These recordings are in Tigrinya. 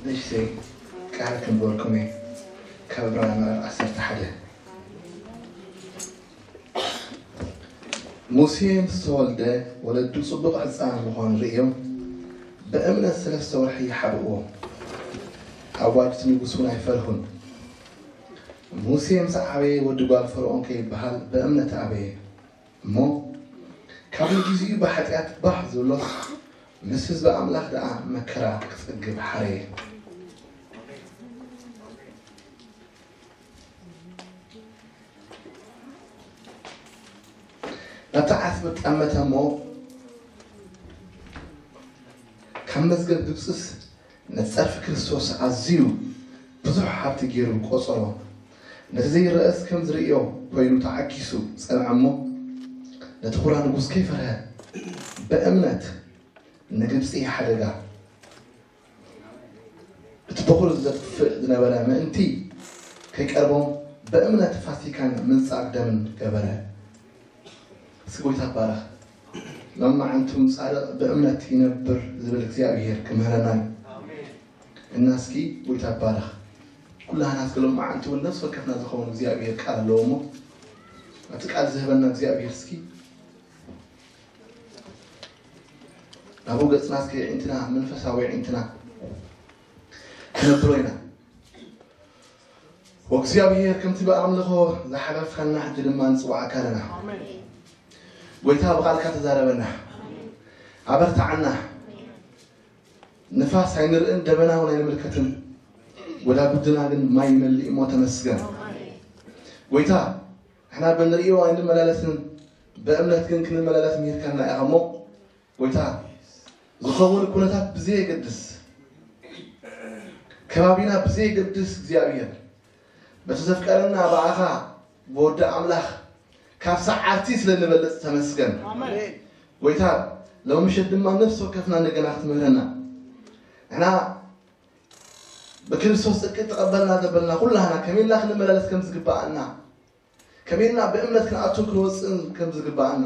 ንእሽተይ ቃል ክንበልኩም እየ። ካብ ዕብራውያን ምዕራፍ ዓሰርተ ሓደ። ሙሴ ምስ ተወልደ፣ ወለዱ ጽቡቕ ህጻን ምዃኑ ርእዮም፣ ብእምነት ሰለስተ ወርሒ ይሓብእዎ። ኣዋጅ እቲ ንጉስ እውን ኣይፈርሁን። ሙሴ ምስ ዓበየ፣ ወዲ ጓል ፈርዖን ከይበሃል ብእምነት ኣበየ። እሞ ካብ ንግዚኡ ብሓጢኣት ባህ ዝብሎስ፣ ምስ ህዝቢ ኣምላኽ ደኣ መከራ ክጽግብ ሓረየ። ናብቲ ዓስቢ ጠመተ እሞ፣ ካብ መዝገብ ግብጽስ ነቲ ጸርፊ ክርስቶስ ኣዝዩ ብዙሕ ሃብቲ ገይሩ ቆጸሮ። ነቲ ዘይረኣስ ከም ዝርእዮ ኮይኑ ተዓጊሱ ጸንዐ እሞ፣ ነቲ ኹራ ንጉስ ከይፈርሀ ብእምነት ንግብጺ ሓደጋ እቲ በኹር ዘጥፍእ ዝነበረ ምእንቲ ከይቀርቦም ብእምነት ፋሲካን ምንጻግ ደምን ገበረ። እስኪ ጎይታ ይባረኽ። ሎማዓንቲ እውን ጻድቕ ብእምነት ይነብር ዝብል እግዚኣብሔር ክምህረና እዩ። እና እስኪ ጎይታ ይባረኽ። ኩላህና እስኪ ሎማዓንቲ እውን ነፍሲ ወከፍና ዝኸውን እግዚኣብሔር ቃል ኣለዎ እሞ፣ እቲ ቃል ዝህበና እግዚኣብሔር እስኪ ናብኡ ገጽና እስኪ የዒንትና፣ መንፈሳዊ የዒንትና ክነብሮ ኢና። ወእግዚኣብሔር፣ ከምቲ ብኣምልኾ ዝሓለፍካና፣ ሕጂ ድማ ንጽውዓካ ኣለና። ጎይታ፣ ብቓልካ ተዛረበና፣ ኣበርትዓና። ንፋስ ኣይንርእን፣ ደበና እውን ኣይንምልከትን፣ ጎዳጉድና ግን ማይ ይመልእ እሞ ተመስገን። ጎይታ፣ ንሕና ብንርእዮ ኣይንመላለስን፣ ብእምነት ግን ክንመላለስ ምሂርካና ኢኻ እሞ፣ ጎይታ፣ ዝኸውን ኩነታት ብዘየገድስ፣ ከባቢና ብዘየገድስ፣ እግዚኣብሔር፣ በቲ ዘፍቀረና ብኣኻ ብወዲ ኣምላኽ ካብ ሰዓርቲ ስለ እንበልጽ ተመስገን። ኣሜን። ጎይታ፣ ሎሚ ምሸት ድማ ነፍሲ ወከፍና እንደገና ክትምህረና፣ ንሕና ብክርስቶስ ጽድቂ ተቐበልና ዘበልና ኩላህና ከመይ ኢልና ክንመላለስ ከም ዝግብኣና፣ ከመይ ኢልና ብእምነት ክንኣቱን ክንወጽእን ከም ዝግብኣና፣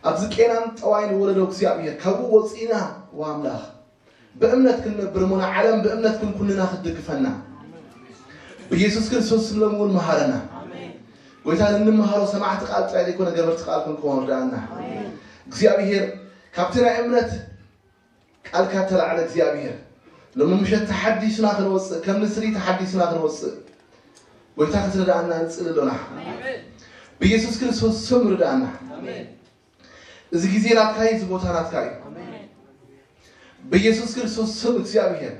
ኣብዚ ቄናን ጠዋይን ወለዶ እግዚኣብሔር ካብኡ ወጺእና፣ ወኣምላኽ፣ ብእምነት ክንነብር እሞ፣ ንዓለም ብእምነት ክንኩንና ክትድግፈና፣ ብኢየሱስ ክርስቶስ ስም ሎሚ እውን መሃረና። ጎይታ፣ እንመሃሮ ሰማዕቲ ቃል ጥራይ ዘይኮነ፣ ገበርቲ ቃል ክንከውን ርድኣና። እግዚኣብሔር፣ ካብቲ ናይ እምነት ቃልካ እተላዕለ እግዚኣብሔር፣ ሎሚ ምሸት ተሓዲስና ክንወጽእ፣ ከም ንስሪ ተሓዲስና ክንወጽእ፣ ጎይታ ክትረድኣና ንጽሊ ኣሎና። ብኢየሱስ ክርስቶስ ስም ርድኣና። እዚ ግዜ ናትካ እዩ፣ እዚ ቦታ ናትካ እዩ። ብኢየሱስ ክርስቶስ ስም እግዚኣብሔር፣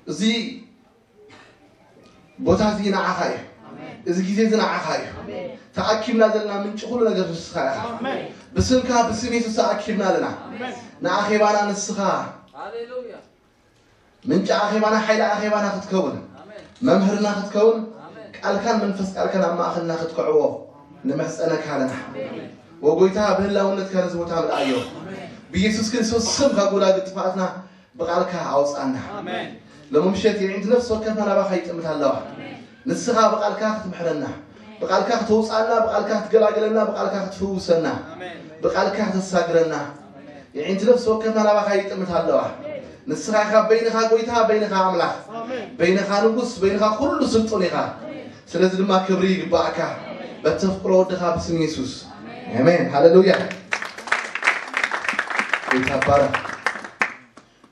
እዚ ቦታ እዚ ንዓኻ እዩ። እዚ ግዜ እዚ ንዓኻ እዩ። ተኣኪብና ዘለና ምንጪ ኩሉ ነገር ንስኻ ኢኻ። ብስምካ፣ ብስም የሱስ ተኣኪብና ኣለና። ንኣኼባና ንስኻ ሃሌሉያ። ምንጪ ኣኼባና፣ ሓይሊ ኣኼባና ክትከውን፣ ኣሜን። መምህርና ክትከውን፣ ኣሜን። ቃልካን መንፈስ ቃልካን ኣብ ማእኸልና ክትክዕዎ ንምሕጸነካ ኣለና። ወጎይታ፣ ብህላውነትካ ነዚ ቦታ ምልኣዮ። ብኢየሱስ ክርስቶስ ስም ካብ ጎዳጉዲ ጥፍኣትና ብቃልካ ኣውጻና። ኣሜን። ሎሚ ምሸት የዒንቲ ነፍሲ ወከፍና ናባኻ ይጥምት ኣለዋ። ንስኻ ብቃልካ ክትምሕረና፣ ብቃልካ ክተውጻና፣ ብቃልካ ክትገላግለና፣ ብቃልካ ክትፍውሰና፣ ኣሜን። ብቃልካ ክተሳግረና፣ የዒንቲ ነፍሲ ወከፍና ናባኻ ይጥምት ኣለዋ። ንስኻ ኢኻ በይንኻ ጎይታ፣ በይንኻ ኣምላኽ፣ ኣሜን። በይንኻ ንጉስ፣ በይንኻ ኩሉ ስልጡን ኢኻ። ስለዚ ድማ ክብሪ ይግባእካ። በተፍቅሮ ወድኻ ብስም የሱስ። ኣሜን። ሃሌሉያ። ጎይታ ይባረኽ።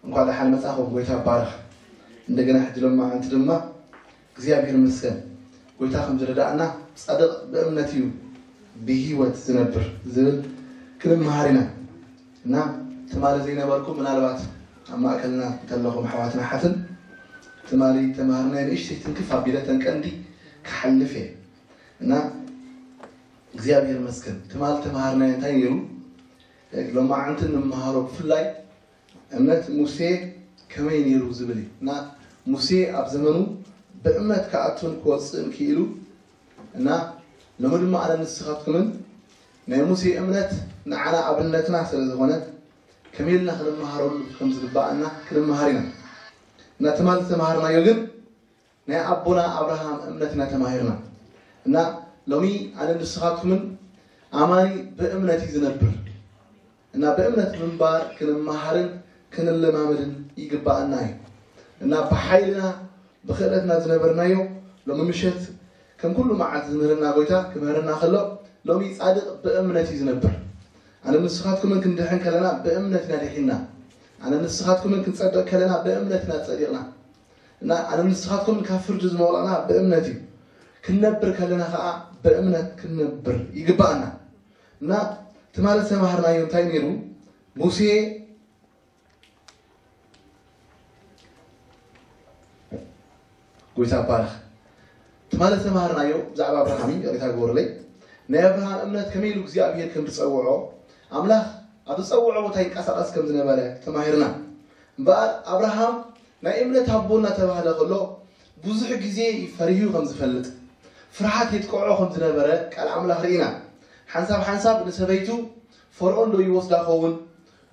እንኳዕ ደሓን መጻኹም። ጎይታ ይባረኽ። እንደገና ሕጂ ሎማዓንቲ ድማ እግዚኣብሔር ይመስገን። ጎይታ ከም ዝረዳእና፣ "ጻድቕ ብእምነት እዩ ብህይወት ዝነብር" ዝብል ክንመሃር ኢና። እና ትማሊ ዘይነበርኩም፣ ምናልባት ኣብ ማእከልና እንተለኹም ኣሕዋትና ሓትን፣ ትማሊ ተማሃርናዮ ንእሽተይ ትንክፍ ኣቢለ ተን ቀንዲ ክሓልፍ እየ። እና እግዚኣብሔር ይመስገን። ትማሊ ተማሃርናዮ እንታይ ነይሩ? ሎማዓንቲ እንመሃሮ ብፍላይ እምነት ሙሴ ከመይ ነይሩ ዝብል እዩ። እና ሙሴ ኣብ ዘመኑ ብእምነት ክኣቱን ክወፅእን ክኢሉ፣ እና ሎሚ ድማ ኣነ ንስኻትኩምን ናይ ሙሴ እምነት ንዓና ኣብነትና ስለ ዝኾነ፣ ከመይ ኢልና ክንመሃረሉ ከም ዝግባኣና ክንመሃር ኢና። እና ትማሊ ዝተምሃርናዮ ግን ናይ ኣቦና ኣብርሃም እምነት ኢና ተማሂርና። እና ሎሚ ኣነ ንስኻትኩምን ኣማኒ ብእምነት እዩ ዝነብር። እና ብእምነት ምንባር ክንመሃርን ክንለማመድን ይግባኣና እዩ። እና ብሓይልና ብኽእለትና ዝነበርናዮ ሎሚ ምሸት ከም ኩሉ መዓልቲ ዝምህረና ጎይታ ክምህረና ከሎ፣ ሎሚ ጻድቕ ብእምነት እዩ ዝነብር። ኣነ ንስኻትኩምን ክንድሕን ከለና ብእምነት ኢና ድሒንና። ኣነ ንስኻትኩምን ክንጸድቕ ከለና ብእምነት ኢና ጸዲቕና። እና ኣነ ንስኻትኩምን ካብ ፍርዲ ዝመውላቕና ብእምነት እዩ። ክንነብር ከለና ከዓ ብእምነት ክንነብር ይግባኣና። እና ትማሊ ዝተማሃርናዮ እንታይ ነይሩ? ሙሴ ጎይታ ባርኽ። ትማሊ ዝተማሃርናዮ ብዛዕባ ኣብርሃም እዩ፣ ይቕሬታ ግበሩለይ። ናይ ኣብርሃም እምነት ከመይ ኢሉ እግዚኣብሔር ከም ዝጸውዖ፣ ኣምላኽ ኣብ ዝጸውዖ ቦታ ይንቀሳቐስ ከም ዝነበረ ተማሂርና። እምበኣር ኣብርሃም ናይ እምነት ኣቦ እናተባህለ ከሎ ብዙሕ ግዜ ፈሪሁ ከም ዝፈልጥ፣ ፍርሃት የጥቅዖ ከም ዝነበረ ቃል ኣምላኽ ርኢና። ሓንሳብ ሓንሳብ ንሰበይቱ ፈርዖን ዶ ይወስዳ ኸውን?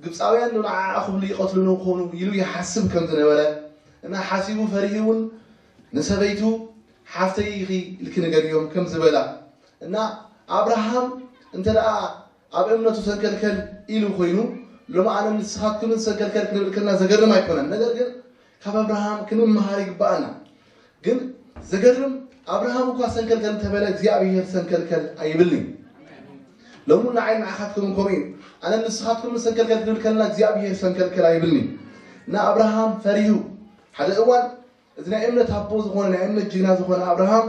ግብፃውያን ዶ ንዓዓ ክብሉ ይቐትሉኒ ኾኑ ኢሉ ይሓስብ ከም ዝነበረ እና ሓሲቡ ፈሪሁ እውን ንሰበይቱ ሓፍተይ ኢኺ ኢልኪ ንገርዮም ከም ዝበላ እና ኣብርሃም እንተ ደኣ ኣብ እምነቱ ሰንከልከል ኢሉ ኮይኑ ሎሚ ኣነ ንስኻትኩምን ሰንከልከል ክንብል ከለና ዘገርም ኣይኮነን። ነገር ግን ካብ ኣብርሃም ክንመሃር ይግባኣና። ግን ዘገርም ኣብርሃም እኳ ሰንከልከል እንተበለ እግዚኣብሔር ሰንከልከል ኣይብልን። ሎሚ ንዓይ ንዓኻትኩም ከምኡ እዩ። ኣነ ንስኻትኩም ሰንከልከል ክንብል ከለና እግዚኣብሔር ሰንከልከል ኣይብልን። ንኣብርሃም ፈሪሁ ሓደ እዋን እዚ ናይ እምነት ኣቦ ዝኾነ ናይ እምነት ጅግና ዝኾነ ኣብርሃም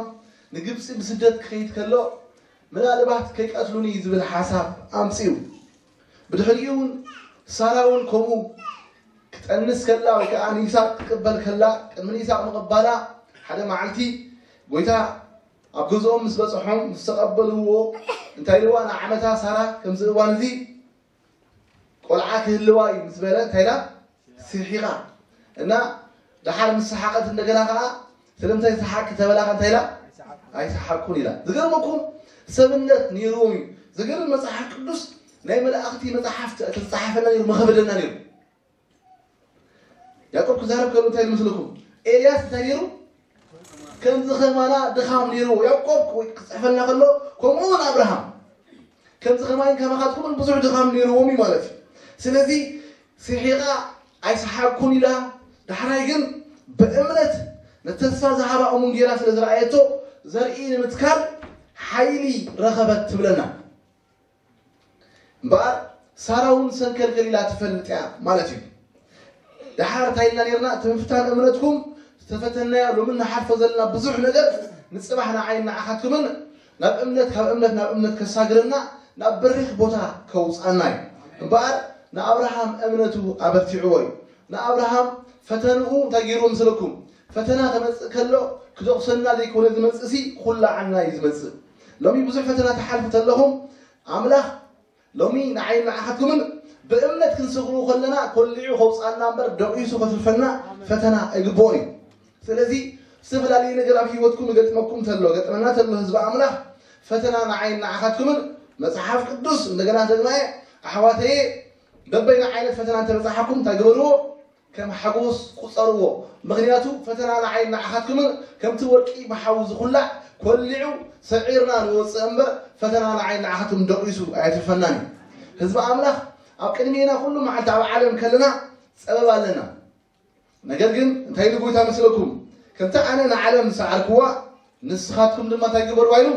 ንግብፂ ብስደት ክኸይድ ከሎ ምናልባት ከይቀትሉኒ ዝብል ሓሳብ ኣምፅኡ። ብድሕሪኡ እውን ሳራ እውን ከምኡ ክጠንስ ከላ ወይ ከዓ ንይስሐቅ ክቅበል ከላ ቅድሚ ንይስሐቅ ምቅባላ ሓደ መዓልቲ ጎይታ ኣብ ገዝኦም ምስ በፅሖም ምስ ተቀበልዎ እንታይ ኢልዋ ንዓመታ ሳራ ከምዚ እዋን እዚ ቆልዓ ክህልዋ እዩ ምስ በለ እንታይ ኢላ ስሒቃ እና ደሓር ምስ ሰሓቀት እንደገና ከዓ ስለምንታይ ሰሓቅ ተበላካ እንታይ ኢላ ኣይሰሓቅኩን ኢላ። ዝገርመኩም ሰብነት ነይርዎም እዩ። ዝገርም መፅሓፍ ቅዱስ ናይ መላእክቲ መፅሓፍቲ ተዝፀሓፈና ነይሩ መኸበደና ነይሩ። ያዕቆብ ክዛረብ ከሎ እንታይ ይመስለኩም? ኤልያስ እንታይ ነይሩ? ከምዚ ከማና ድኻም ነይርዎ። ያዕቆብ ክፅሕፈልና ከሎ ከምኡ እውን ኣብርሃም ከምዚ ከማይን ከማኻትኩምን ብዙሕ ድኻም ነይርዎም እዩ ማለት እዩ። ስለዚ ስሒቓ ኣይሰሓቅኩን ኢላ ዳሕራይ ግን ብእምነት ነተስፋ ዝሃባ እሙን ጌራ ስለ ዝረኣየቶ ዘርኢ ንምትካል ሓይሊ ረኸበት ትብለና። እምበኣር ሳራ እውን ሰንከልከል ኢላ ትፈልጥ እያ ማለት እዩ። ደሓር እንታይ ኢልና ነርና እቲ ምፍታን እምነትኩም ዝተፈተናዮ ሎሚ ንሓልፎ ዘለና ብዙሕ ነገር ንፅባሕ ንዓይን ንዓኻትኩምን ናብ እምነት ካብ እምነት ናብ እምነት ከሳግረና ናብ በሪኽ ቦታ ከውፃና እዩ። እምበኣር ንኣብርሃም እምነቱ ኣበርቲዕዎ እዩ። ንኣብርሃም ፈተንኡ እንታይ ገይርዎ ምስለኩም ፈተና ከመፅእ ከሎ ክደቑሰና ዘይኮነ ዝመፅእ ሲ ኩላዓና እዩ ዝመፅእ። ሎሚ ብዙሕ ፈተና ትሓልፉ ተለኹም ኣምላኽ ሎሚ ንዓይን ንዓኻትኩምን ብእምነት ክንስግሩ ከለና ኮሊዑ ከውፃና እምበር ደቂሱ ከትርፈና ፈተና ኣይግብኦን እዩ። ስለዚ ዝተፈላለዩ ነገር ኣብ ህይወትኩም ይገጥመኩም ተሎ ገጥመና ተሎ ህዝቢ ኣምላኽ ፈተና ንዓይን ንዓኻትኩምን መፅሓፍ ቅዱስ እንደገና ደግማየ ኣሕዋተየ በበይና ዓይነት ፈተና እንተበፃሓኩም እንታይ ግበርዎ ከም ሓጎስ ቁፀርዎ። ምኽንያቱ ፈተና ንዓይ ንዓኻትኩምን ከምቲ ወርቂ ብሓዊ ዝኹላዕ ኮሊዑ ሰዒርና ንወፅእ እምበር ፈተና ንዓይ ንዓኻትኩም ደቂሱ ኣየትርፈናን እዩ። ህዝቢ ኣምላኽ ኣብ ቅድሜና ኩሉ መዓልቲ ኣብ ዓለም ከለና ፀበብ ኣለና። ነገር ግን እንታይ ኢሉ ጎይታ መስለኩም? ከምቲ ኣነ ንዓለም ዝሰዓርክዋ ንስኻትኩም ድማ እንታይ ግበርዋ ኢሉ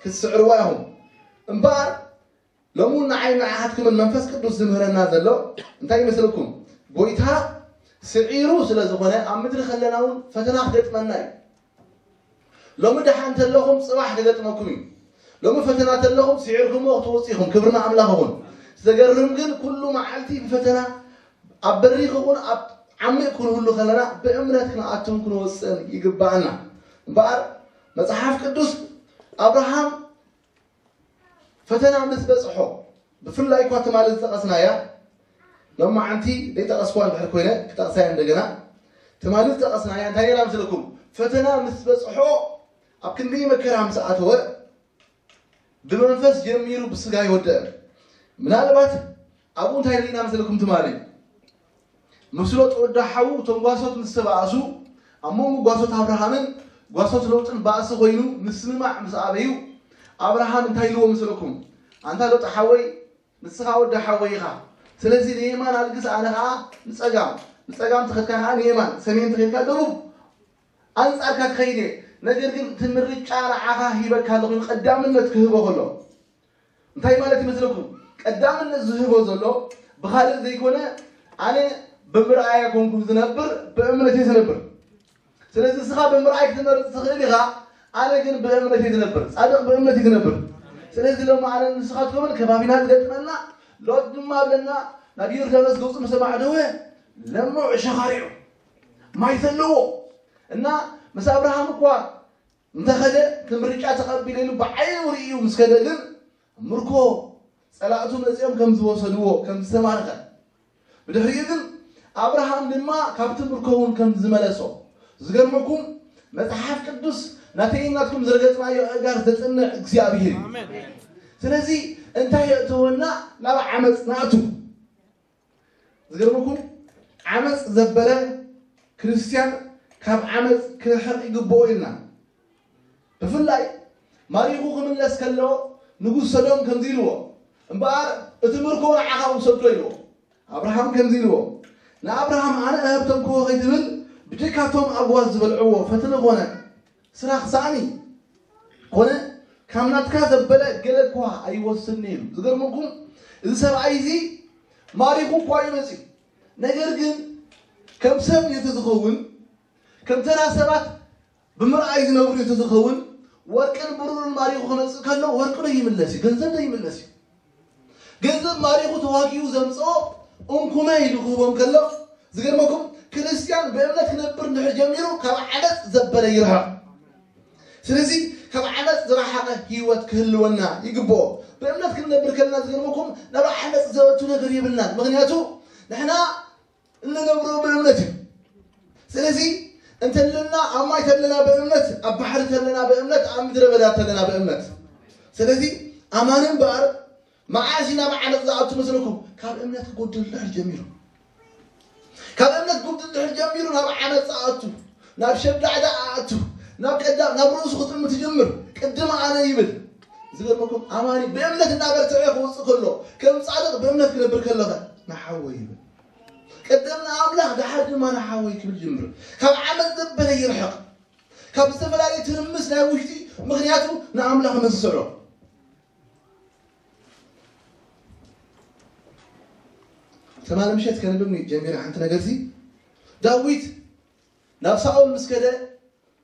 ክትስዕርዋ ኢኹም። እምበኣር ሎሚ ንዓይ ንዓኻትኩምን መንፈስ ቅዱስ ዝምህረና ዘሎ እንታይ ይመስለኩም? ጎይታ ስዒሩ ስለ ዝኾነ ኣብ ምድሪ ከለና እውን ፈተና ክገጥመና እዩ። ሎሚ ደሓን ተለኹም ፅባሕ ክገጥመኩም እዩ። ሎሚ ፈተና ተለኹም ስዒርኩሞ ክትወፁ ኢኹም። ክብሪ ንኣምላኽ ይኹን። ዘገርም ግን ኩሉ መዓልቲ ብፈተና ኣብ በሪኽ ይኹን ኣብ ዓሚቕ ክንህሉ ከለና ብእምነት ክንኣትውን ክንወፅእን ይግባኣና። እምበኣር መፅሓፍ ቅዱስ ኣብርሃም ፈተና ምስ በፅሖ ብፍላይ እኳ ትማሊ ዝጠቐስናያ ሎማዓንቲ ዘይጠቐስኳ እንድሕር ኮይነ ክጠቕሳያ እንደገና ትማሊ ዝጠቐስናያ እንታይ ነራ ምስለኩም ፈተና ምስ በፅሖ ኣብ ክንዲ መከራ ምስ ኣተወ ብመንፈስ ጀሚሩ ብስጋ ይወደአ ምናልባት ኣብኡ እንታይ ርኢና ምስለኩም ትማሊ ምስ ሎጥ ወዲ ሓዉ እቶም ጓሶት ምስ ተባእሱ ኣብ መንጎ ጓሶት ኣብርሃምን ጓሶት ሎጥን ባእሲ ኮይኑ ምስምማዕ ምስ ኣበዩ ኣብርሃም እንታይ ኢልዎ ምስለኩም ኣንታ ሎጥ ሓወይ ንስኻ ወዲ ሓወይ ኢኻ ስለዚ ንየማን ኣልግስ ኣነ ኸዓ ንፀጋም ብጸጋም ተኸድካ ከዓ ንየማን፣ ሰሜን ተኸድካ ደቡብ፣ ኣንጻርካ ክኸይድ እየ። ነገር ግን እቲ ምርጫ ንዓኻ ሂበካ ኣለኹ፣ ቀዳምነት ክህቦ ከሎ። እንታይ ማለት ይመስለኩም? ቀዳምነት ዝህቦ ዘሎ ብኻልእ ዘይኮነ፣ ኣነ ብምርኣይ ኣይኮንኩን ዝነብር፣ ብእምነት እየ ዝነብር። ስለዚ ንስኻ ብምርኣይ ክትመርጽ ትኽእል ኢኻ፣ ኣነ ግን ብእምነት እየ ዝነብር። ጻድቕ ብእምነት እዩ ዝነብር። ስለዚ ሎሚ ኣነ ንስኻትኩምን ከባቢና ዝገጥመና፣ ሎጥ ድማ ብለና ናብ ዮርዳኖስ ገጹ ምስ ኣማዕደወ፣ ለምዕ ሸኻሪዑ ማይ ዘለዎ እና ምስ ኣብርሃም እኳ እንተኸደ፣ እቲ ምርጫ ተቐቢለ ኢሉ ብዓይኑ ርእዩ ምስ ከደ ግን፣ ምርኮ ጸላእቱ መጺኦም ከም ዝወሰድዎ፣ ከም ዝተማረኸ፣ ብድሕሪኡ ግን ኣብርሃም ድማ ካብቲ ምርኮ እውን ከም ዝመለሶ። ዝገርመኩም፣ መጽሓፍ ቅዱስ ናተይን ናትኩም ዝረገጽናዮ ኣእጋር ዘጽንዕ እግዚኣብሔር እዩ። ስለዚ እንታይ የእተወና? ናብ ዓመጽ ንኣቱ። ዝገርመኩም፣ ዓመጽ ዘበለ ክርስትያን ካብ ዓመጽ ክርሕቕ ይግብኦ ኢልና። ብፍላይ ማሪኹ ክምለስ ከሎ፣ ንጉስ ሰዶም ከምዚ ኢልዎ፣ እምበኣር እቲ ምርኮ ንዓኻ ውሰዶ ኢልዎ። ኣብርሃም ከምዚ ኢልዎ፣ ንኣብርሃም ኣነ እህብቶም ክህቦ ከይትብል፣ ብጀካቶም ኣግዋዝ ዝበልዕዎ ፈትሊ ኾነ፣ ስራሕ ሳእኒ ኮነ፣ ካብ ናትካ ዘበለ ገለ እኳ ኣይወስድን ኢሉ። ዝገርመኩም፣ እዚ ሰብኣይ እዚ ማሪኹ እኳ እዩ መጺኡ። ነገር ግን ከም ሰብ እንተዝኸውን፣ ከም ተራ ሰባት ብምርኣይ ዝነብሩ እንተዝኸውን፣ ወርቅን ብሩርን ማሪኹ ክመጽእ ከሎ፣ ወርቂ ዶ ይምለስ እዩ? ገንዘብ ዶ ይምለስ እዩ? ገንዘብ ማሪኹ ተዋጊኡ ዘምጽኦ እንኩመ ኢሉ ክህቦም ከሎ፣ ዝገርመኩም፣ ክርስትያን ብእምነት ክነብር እንድሕር ጀሚሩ፣ ካብ ዓመጽ ዘበለ ይርሕቕ። ስለዚ ካብ ዓመጽ ዝረሓቐ ህይወት ክህልወና ይግብኦ። ብእምነት ክንነብር ከለና፣ ዝገርመኩም፣ ናብ ዓመጽ ዘእቱ ነገር የብልናን። ምኽንያቱ ንሕና እንነብሮ ብእምነት እዩ። ስለዚ እንተለና ኣብ ማይ ተለና ብእምነት፣ ኣብ ባሕሪ ተለና ብእምነት፣ ኣብ ምድረ በዳ ተለና ብእምነት። ስለዚ ኣማኒ እምበኣር መዓስ እዩ ናብ ዓመጽ ዝኣቱ መስለኩም? ካብ እምነት ክጎድል ድሕር ጀሚሩ። ካብ እምነት ክጎድል ድሕር ጀሚሩ ናብ ዓመጽ ኣቱ፣ ናብ ሸብዳዕዳ ኣቱ፣ ናብ ቀዳም፣ ናብ ርእሱ ክጥምት ይጀምር። ቅድም ኣነ ይብል። ዝገርመኩም፣ ኣማኒ ብእምነት እናበርትዐ ክወጽእ ከሎ፣ ከም ጻድቕ ብእምነት ክነብር ከለኸ፣ ንሓወይ ይብል። ቅድም ንኣምላኽ፣ ደሓር ድማ ንሓወይ ክብል ይጀምር። ካብ ዓመጽ ዘበለ ይርሕቕ። ካብ ዝተፈላለዩ ትርምስ ናይ ውሽጢ፣ ምኽንያቱ ንኣምላኽ መስስዖ። ትማሊ ምሸት ከነብብ ጀሚረ ሓንቲ ነገር ሲ፣ ዳዊት ናብ ሳኦል ምስ ከደ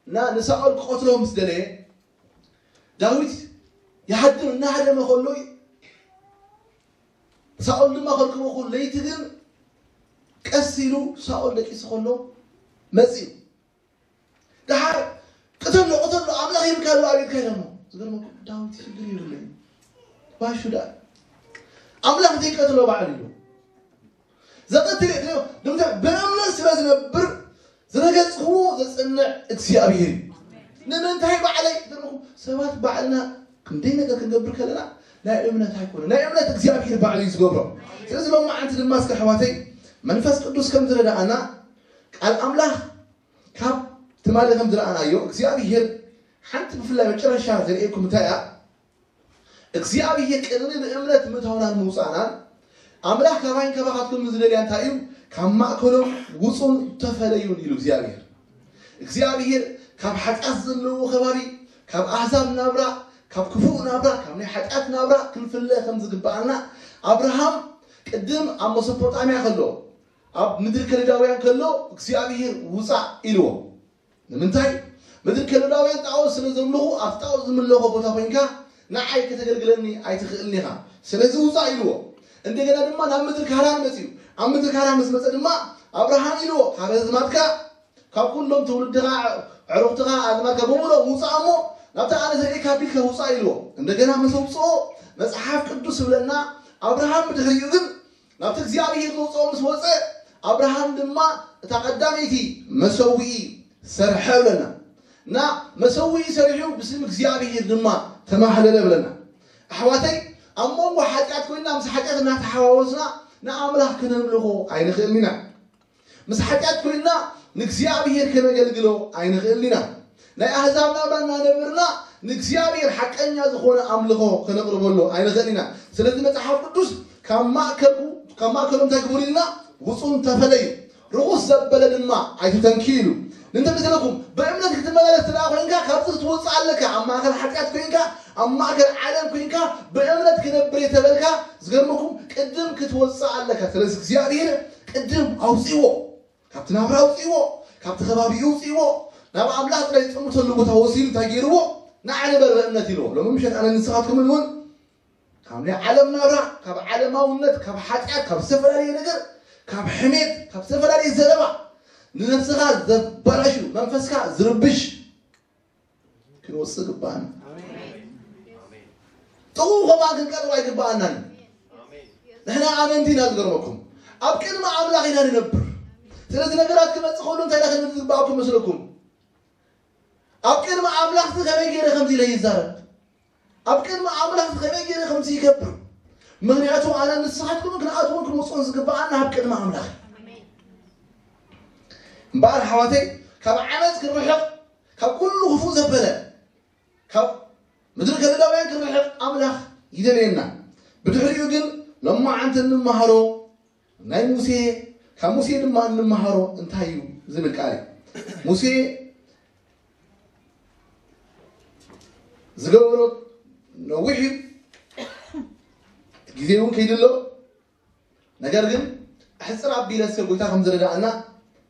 እና ንሳኦል ክቐትሎ ምስ ደለየ፣ ዳዊት ይሃድም፣ እናሃደመ ከሎ፣ ሳኦል ድማ ከርክቦ ከሎ፣ ለይቲ ግን ቀስ ኢሉ ሳኦል ደቂሱ ከሎ መጺኡ። ደሓር፣ "ቅተሎ፣ ቅተሎ፣ ኣምላኽ ይብልካ ኣሎ ኣብ ኢድካ" ኢሎሞ። ዝገርመኩም፣ ዳዊት ሽግር የብለይ። ባሹ ደኣ። ኣምላኽ ዘይቀትሎ ባዕሉ እዩ። ዘቐትል የድልዮ። ንምንታይ? ብእምነት ስለ ዝነብር፣ ዝረገጽዎ ዘጽንዕ እግዚኣብሔር እዩ። ንምንታይ ባዕለይ? ዝገርመኩም፣ ሰባት ባዕልና ክንደይ ነገር ክንገብር ከለና፣ ናይ እምነት ኣይኮነ። ናይ እምነት እግዚኣብሔር ባዕሉ እዩ ዝገብሮ። ስለዚ ሎማዓንቲ ድማ እስከ ኣሕዋተይ፣ መንፈስ ቅዱስ ከም ዝረዳኣና፣ ቃል ኣምላኽ ካብ ትማሊ ከም ዝረኣናዮ፣ እግዚኣብሔር ሓንቲ ብፍላይ መጨረሻ ዘርእየኩም እንታይ እያ? እግዚኣብሔር ቅድሚ ብእምነት ምእታውናን ምውፃእናን፣ ኣምላኽ ካባይን ካባኻትኩም ዝደልያ እንታይ እዩ? ካብ ማእከሎም ውፁን ተፈለዩን ኢሉ እግዚኣብሔር። እግዚኣብሔር ካብ ሓጢኣት ዘለዎ ከባቢ፣ ካብ ኣህዛብ ናብራ፣ ካብ ክፉእ ናብራ፣ ካብ ናይ ሓጢኣት ናብራ ክንፍለ ከም ዝግብኣና፣ ኣብርሃም ቅድም ኣብ መሶፖጣምያ ከሎ፣ ኣብ ምድሪ ከለዳውያን ከሎ እግዚኣብሔር ውፃእ ኢልዎ። ንምንታይ? ምድሪ ከለዳውያን ጣዖት ስለ ዘምልኹ፣ ኣብቲ ጣዖት ዝምለኾ ቦታ ኮይንካ ንዓይ ከተገልግለኒ ኣይትኽእልን ኢኻ። ስለዚ ውፃእ ኢልዎ። እንደገና ድማ ናብ ምድሪ ካራን መፅኡ። ኣብ ምድሪ ካራን ምስ መፀ ድማ ኣብርሃም ኢልዎ፣ "ካብ ኣዝማድካ፣ ካብ ኩሎም ትውልድኻ፣ ኣዕሩኽትኻ፣ ኣዝማድካ በሙሉ ውፃእ እሞ ናብታ ኣነ ዘርእየካ ኣቢልካ ውፃእ" ኢልዎ። እንደገና ምስ ኣውፅኦ መፅሓፍ ቅዱስ ይብለና፣ ኣብርሃም ብድሕሪኡ ግን ናብቲ እግዚኣብሔር ዘውፅኦ ምስ ወፀ፣ ኣብርሃም ድማ እታ ቀዳመይቲ መሰውኢ ሰርሐ ብለና። እና መሰውኢ ሰሪሑ ብስም እግዚኣብሔር ድማ ተማህለለ ብለና። ኣሕዋተይ፣ ኣብ መንጎ ሓጢኣት ኮይና ምስ ሓጢኣት እናተሓዋወስና ንኣምላኽ ክነምልኾ ኣይንኽእልን ኢና። ምስ ሓጢኣት ኮይና ንእግዚኣብሔር ከነገልግሎ ኣይንኽእልን ኢና። ናይ ኣህዛብ ናብራ እናነበርና ንእግዚኣብሔር ሓቀኛ ዝኾነ ኣምልኾ ከነቕርበሉ ኣይንኽእልን ኢና። ስለዚ መጽሓፍ ቅዱስ ካብ ማእከልኩ-፣ ካብ ማእከሎም እንታይ ግበሩ ኢልና? ውጹን ተፈለዩ። ርኹስ ዘበለ ድማ ኣይትተንኪ ኢሉ። ንምንታይ መሰለኩም? ብእምነት ክትመላለስ እንተ ደኣ ኮይንካ፣ ካብዚ ክትወጽእ ኣለካ። ኣብ ማእከል ሓጢኣት ኮይንካ፣ ኣብ ማእከል ዓለም ኮይንካ፣ ብእምነት ክነብር እየ ተበልካ፣ ዝገርመኩም፣ ቅድም ክትወጽእ ኣለካ። ስለዚ እግዚኣብሔር ቅድም ኣውጽእዎ፣ ካብቲ ናብራ ኣውጽእዎ፣ ካብቲ ከባቢኡ ኣውጽእዎ፣ ናብ ኣምላኽ ጥራይ ዝጠምተሉ ቦታ ወሲዱ እንታይ ገይርዎ? ንዓ ንበር ብእምነት ኢልዎ። ሎሚ ምሸት ኣነ ንስኻትኩምን እውን ካብ ናይ ዓለም ናብራ፣ ካብ ዓለማውነት፣ ካብ ሓጢኣት፣ ካብ ዝተፈላለየ ነገር፣ ካብ ሕሜት፣ ካብ ዝተፈላለየ ዘረባ፣ ንነፍስኻ ዘባላሹ፣ መንፈስካ ዝርብሽ ክንወፅእ ግባኣና። ጥቕኡ ከማን ክንቀርብ ኣይግባኣናን። ንሕና ኣመንቲ ኢና። ዝገርመኩም፣ ኣብ ቅድሚ ኣምላኽ ኢና ንነብር። ስለዚ ነገራት ክመፅእ ከሎ እንታይ ኢና ክንብል ዝግባኣኩም መስለኩም? ኣብ ቅድሚ ኣምላኽ ከመይ ገይረ ከምዚ ኢለ ይዛረብ? ኣብ ቅድሚ ኣምላኽ ከመይ ገይረ ከምዚ ይገብር? ምኽንያቱ ኣነ ንስኻትኩም ክንኣትውን ክንወፅኡን ዝግባኣና ኣብ ቅድሚ ኣምላኽ እዩ። እምበኣር ኣሕዋተይ፣ ካብ ዓመፅ ክንርሕቕ፣ ካብ ኩሉ ክፉእ ዘበለ፣ ካብ ምድሪ ከለዳውያን ክንርሕቕ ኣምላኽ ይደልየና። ብድሕሪኡ ግን ሎማዓንቲ እንመሃሮ ናይ ሙሴ፣ ካብ ሙሴ ድማ እንመሃሮ እንታይ እዩ ዝብል ቃል እዩ። ሙሴ ዝገበሮ ነዊሕ እዩ፣ ግዜ እውን ከይድሎ፣ ነገር ግን ኣሕፅር ኣቢለ እስከ ጎይታ ከም ዝረዳእና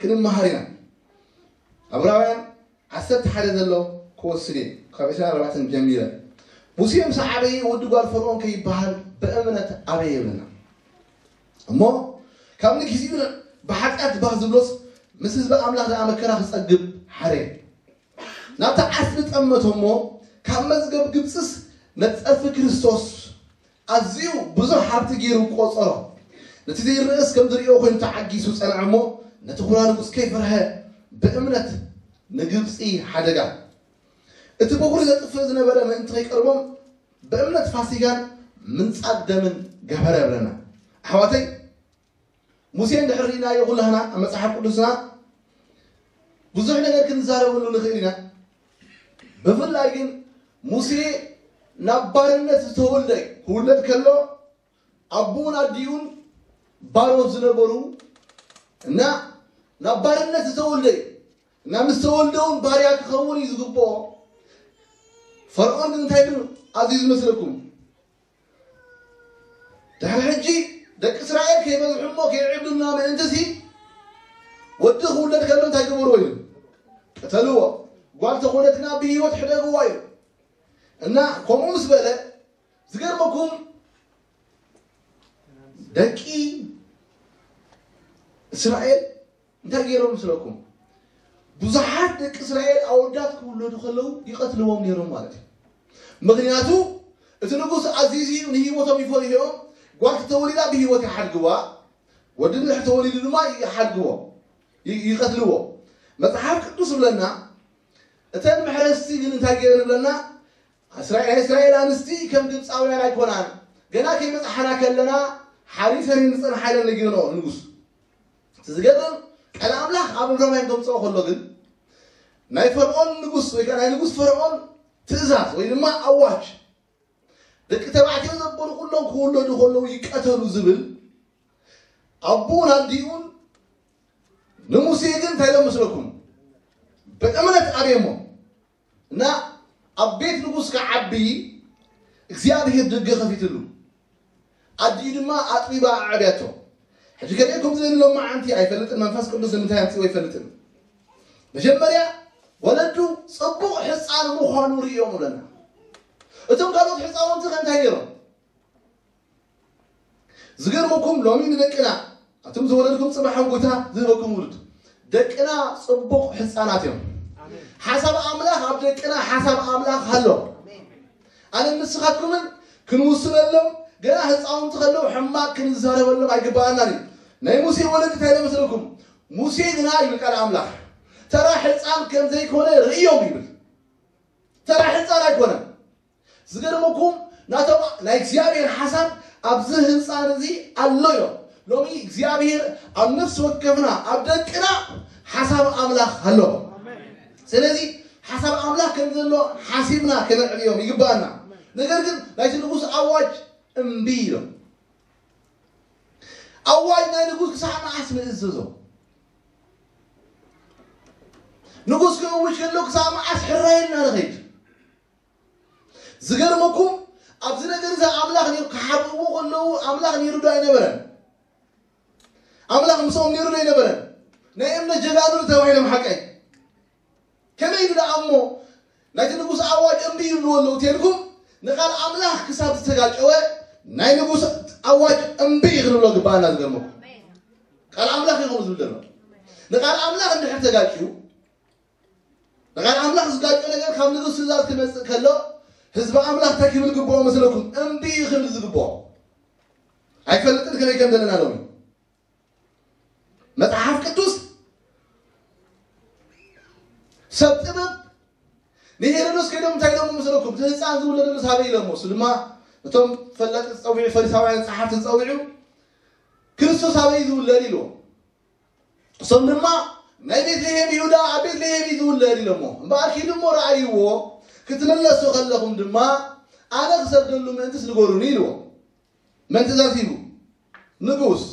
ክንመሃር ኢና። ዕብራውያን ዓሰርተ ሓደ ዘሎ ክወስድ እየ፣ ካብ ዕስራን ኣርባዕተን ጀሚረ። ሙሴ ምስ ዓበየ ወዲ ጓል ፈርዖን ከይበሃል ብእምነት ኣበየ ይብለና። እሞ ካብ ንግዜኡ ብሓጢኣት ባህ ዝብሎስ ምስ ህዝቢ ኣምላኽ ደኣ መከራ ክጸግብ ሓረየ። ናብቲ ዓስቢ ጠመቶ እሞ ካብ መዝገብ ግብጽስ መጸፊ ክርስቶስ ኣዝዩ ብዙሕ ሃብቲ ገይሩ ቆጸሮ። ነቲ ዘይረኣስ ከም ዝርእዮ ኮይኑ ተዓጊሱ ጸንዐ እሞ ነቲ ኹራ ንጉስ ከይፈርሀ ብእምነት ንግብጺ ሓደጋ። እቲ በኹሪ ዘጥፍእ ዝነበረ ምእንቲ ከይቀርቦም ብእምነት ፋሲጋን ምንጻግ ደምን ገበረ ይብለና። ኣሕዋተይ፣ ሙሴ እንድሕር ርኢናዮ ኩላህና ኣብ መጽሓፍ ቅዱስና ብዙሕ ነገር ክንዛረበሉ ንኽእል ኢና። ብፍላይ ግን ሙሴ ናብ ባርነት ዝተወልደ እዩ። ክውለድ ከሎ ኣቦኡን ኣዲኡን ባሮት ዝነበሩ እና ናብ ባርነት ዝተወልደ እዩ። እና ምስ ተወልደ እውን ባርያ ክኸውን እዩ ዝግብኦ። ፈርዖን ግን እንታይ ኢሉ ኣዝዩ ዝመስለኩም? ድሕሪ ሕጂ ደቂ እስራኤል ከይበዝሑ እሞ ከይዕብሉና ምእንትሲ ወዲ ክውለድ ከሎ እንታይ ግበርዎ ኢሉ? ቅተልዎ። ጓል ተኾነት ግና ብህይወት ሕደግዋ ኢሉ። እና ከምኡ ምስ በለ ዝገርመኩም ደቂ እስራኤል እንታይ ገይሮም ምስለኩም? ብዙሓት ደቂ እስራኤል ኣወዳት ክውለዱ ከለዉ ይቐትልዎም ነይሮም ማለት እዩ። ምኽንያቱ እቲ ንጉስ ኣዚዙ እዩ፣ ንህይወቶም ይፈርህኦም። ጓል ተተወሊዳ ብህይወት ይሓድግዋ፣ ወዲ እንድሕር ተወሊዱ ድማ ይሓድግዎ፣ ይ- ይቐትልዎ። መጽሓፍ ቅዱስ ይብለና። እተን መሕረስቲ ግን እንታይ ገይረን ይብለና? እስራኤል ናይ እስራኤል ኣንስቲ ከም ግብፃውያን ኣይኮናን። ገና ከይበፃሕና ከለና ሓሪሰን ዝፀንሓ ኢለን ነጊረንኦ ንንጉስ። እቲ ዝገርም ቃል ኣምላኽ ኣብ ዕብራውያን ከምፅኦ ከሎ ግን ናይ ፈርዖን ንጉስ ወይ ከዓ ናይ ንጉስ ፈርዖን ትእዛዝ ወይ ድማ ኣዋጅ ደቂ ተባዕትዮ ዘበሉ ኩሎም ክውለዱ ከለዉ ይቀተሉ ዝብል ኣቦኡን ኣዲኡን ንሙሴ ግን እንታይ ኢሎም መስለኩም? ብእምነት ኣብየሞ እና ኣብ ቤት ንጉስ ክዓቢ እግዚኣብሔር ደገ ከፊትሉ ኣዲኡ ድማ ኣጥቢባ ኣዕብያቶ። ሕጂ ከመይ ከም ዝብል ሎማዓንቲ ኣይፈልጥን፣ መንፈስ ቅዱስ ንምንታይ ኣምፅዎ ኣይፈልጥን። መጀመርያ ወለዱ ፅቡቕ ሕፃን ምዃኑ ርእዮም ኣለና። እቶም ካልኦት ሕፃውንቲ ከ እንታይ ነይሮም? ዝገርመኩም ሎሚ ንደቅና ኣቱም ዝወለድኩም ፅባሕ ጎይታ ዝህበኩም ውሉድ ደቅና ፅቡቕ ሕፃናት እዮም። ሓሳብ ኣምላኽ ኣብ ደቅና ሓሳብ ኣምላኽ ኣሎ። ኣነ ንስኻትኩምን ክንውስነሎም ገና ህፃውንቲ ከለዉ ሕማቅ ክንዛረበሎም ኣይግባኣናን እዩ። ናይ ሙሴ ወለዲ እንታይ መስለኩም? ሙሴ ግና ይብል ቃል ኣምላኽ ተራ ሕፃን ከም ዘይኮነ ርእዮም ይብል። ተራ ሕፃን ኣይኮነን። ዝገርመኩም ናቶም ናይ እግዚኣብሔር ሓሳብ ኣብዚ ህፃን እዚ ኣሎ እዮም። ሎሚ እግዚኣብሔር ኣብ ነፍሲ ወከፍና ኣብ ደቅና ሓሳብ ኣምላኽ ኣሎ። ስለዚ ሓሳብ ኣምላኽ ከም ዘሎ ሓሲብና ከነዕብዮም ይግባኣና። ነገር ግን ናይቲ ንጉስ ኣዋጅ እምቢ ኢሎም። ኣዋጅ ናይ ንጉስ ክሳዕ መዓስ ንእዘዞ? ንጉስ ክእውጅ ከሎ ክሳብ መዓስ ሕራይ ኢልና ንኸይድ? ዝገርመኩም፣ ኣብዚ ነገር እዚ ኣምላኽ ነይሩ፣ ክሓብእዎ ከለዉ ኣምላኽ ነይሩ ዶ ኣይነበረን? ኣምላኽ ምስኦም ነይሩ ዶ ኣይነበረን? ናይ እምነት ጀጋኑ ተባሂሎም ሓቀይ። ከመይ ኢሉ ደኣ እሞ ናይቲ ንጉስ ኣዋጅ እምቢ ይብልዎ ኣለዉ ተልኩም፣ ንቃል ኣምላኽ ክሳብ ዝተጋጨወ ናይ ንጉስ ኣዋጅ እምቢ ክንብሎ ግባኣና። ዝገርመኩም፣ ቃል ኣምላኽ እዩ ከምኡ ዝብል ዘሎ። ንቃል ኣምላኽ እንድሕር ተጋጭዩ፣ ንቃል ኣምላኽ ዝጋጨ ነገር ካብ ንጉስ ትእዛዝ ክመጽእ ከሎ፣ ህዝቢ ኣምላኽ እንታይ ክብል ግብኦ መስለኩም? እምቢ እዩ ክብል ዝግብኦ። ኣይፈልጥን ከመይ ከም ዘለና ሎሚ። መጽሓፍ ቅዱስ ሰብ ጥበብ ንሄሮዶስ ከይዶም እንታይ ኢሎሞ መስለኩም? እቲ ህፃን ዝውለደሉ ኣበይ ኢሎሞ? እሱ ድማ እቶም ፈላጢ ዝፀውዑ ፈሪሳውያን ጸሓፍቲ ዝፀውዑ ክርስቶስ ኣበይ ዝውለድ ኢልዎም። እሶም ድማ ናይ ቤትልሔም ይሁዳ፣ ኣብ ቤትልሔም እዩ ዝውለድ ኢሎሞ። እምበኣር ኪዱ እሞ ረኣይዎ፣ ክትምለሱ ከለኹም ድማ ኣነ ክሰግደሉ ምእንትስ ንገሩኒ ኢልዎ። መን ትእዛዝ ሂቡ? ንጉስ።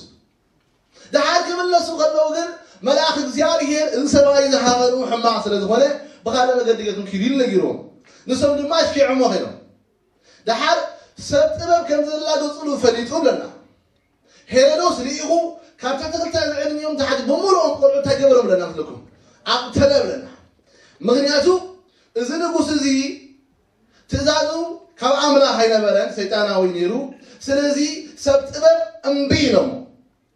ደሓር ክምለሱ ከለዉ ግን መልኣኽ እግዚኣብሔር እዚ ሰብኣይ ዝሃቐኑ ሕማቕ ስለ ዝኾነ ብኻልእ መገዲ ጌርኩም ኪዱ ኢሉ ነጊርዎም። ንሶም ድማ ኣሽኪዖሞ ኸይዶም። ደሓር ሰብ ጥበብ ከም ዝላገጹሉ ፈሊጡ ብለና። ሄሮዶስ ርኢኹ ካብ ትሕቲ ክልተ ዝዕድሚኦም ታሕቲ ብምሉኦም ቆልዑ እንታይ ገበሮም ብለና መስለኩም? ኣቕተለ ብለና። ምኽንያቱ እዚ ንጉስ እዚ ትእዛዙ ካብ ኣምላኽ ኣይነበረን፣ ሰይጣናዊ ነይሩ። ስለዚ ሰብ ጥበብ እምቢ ኢሎሞ።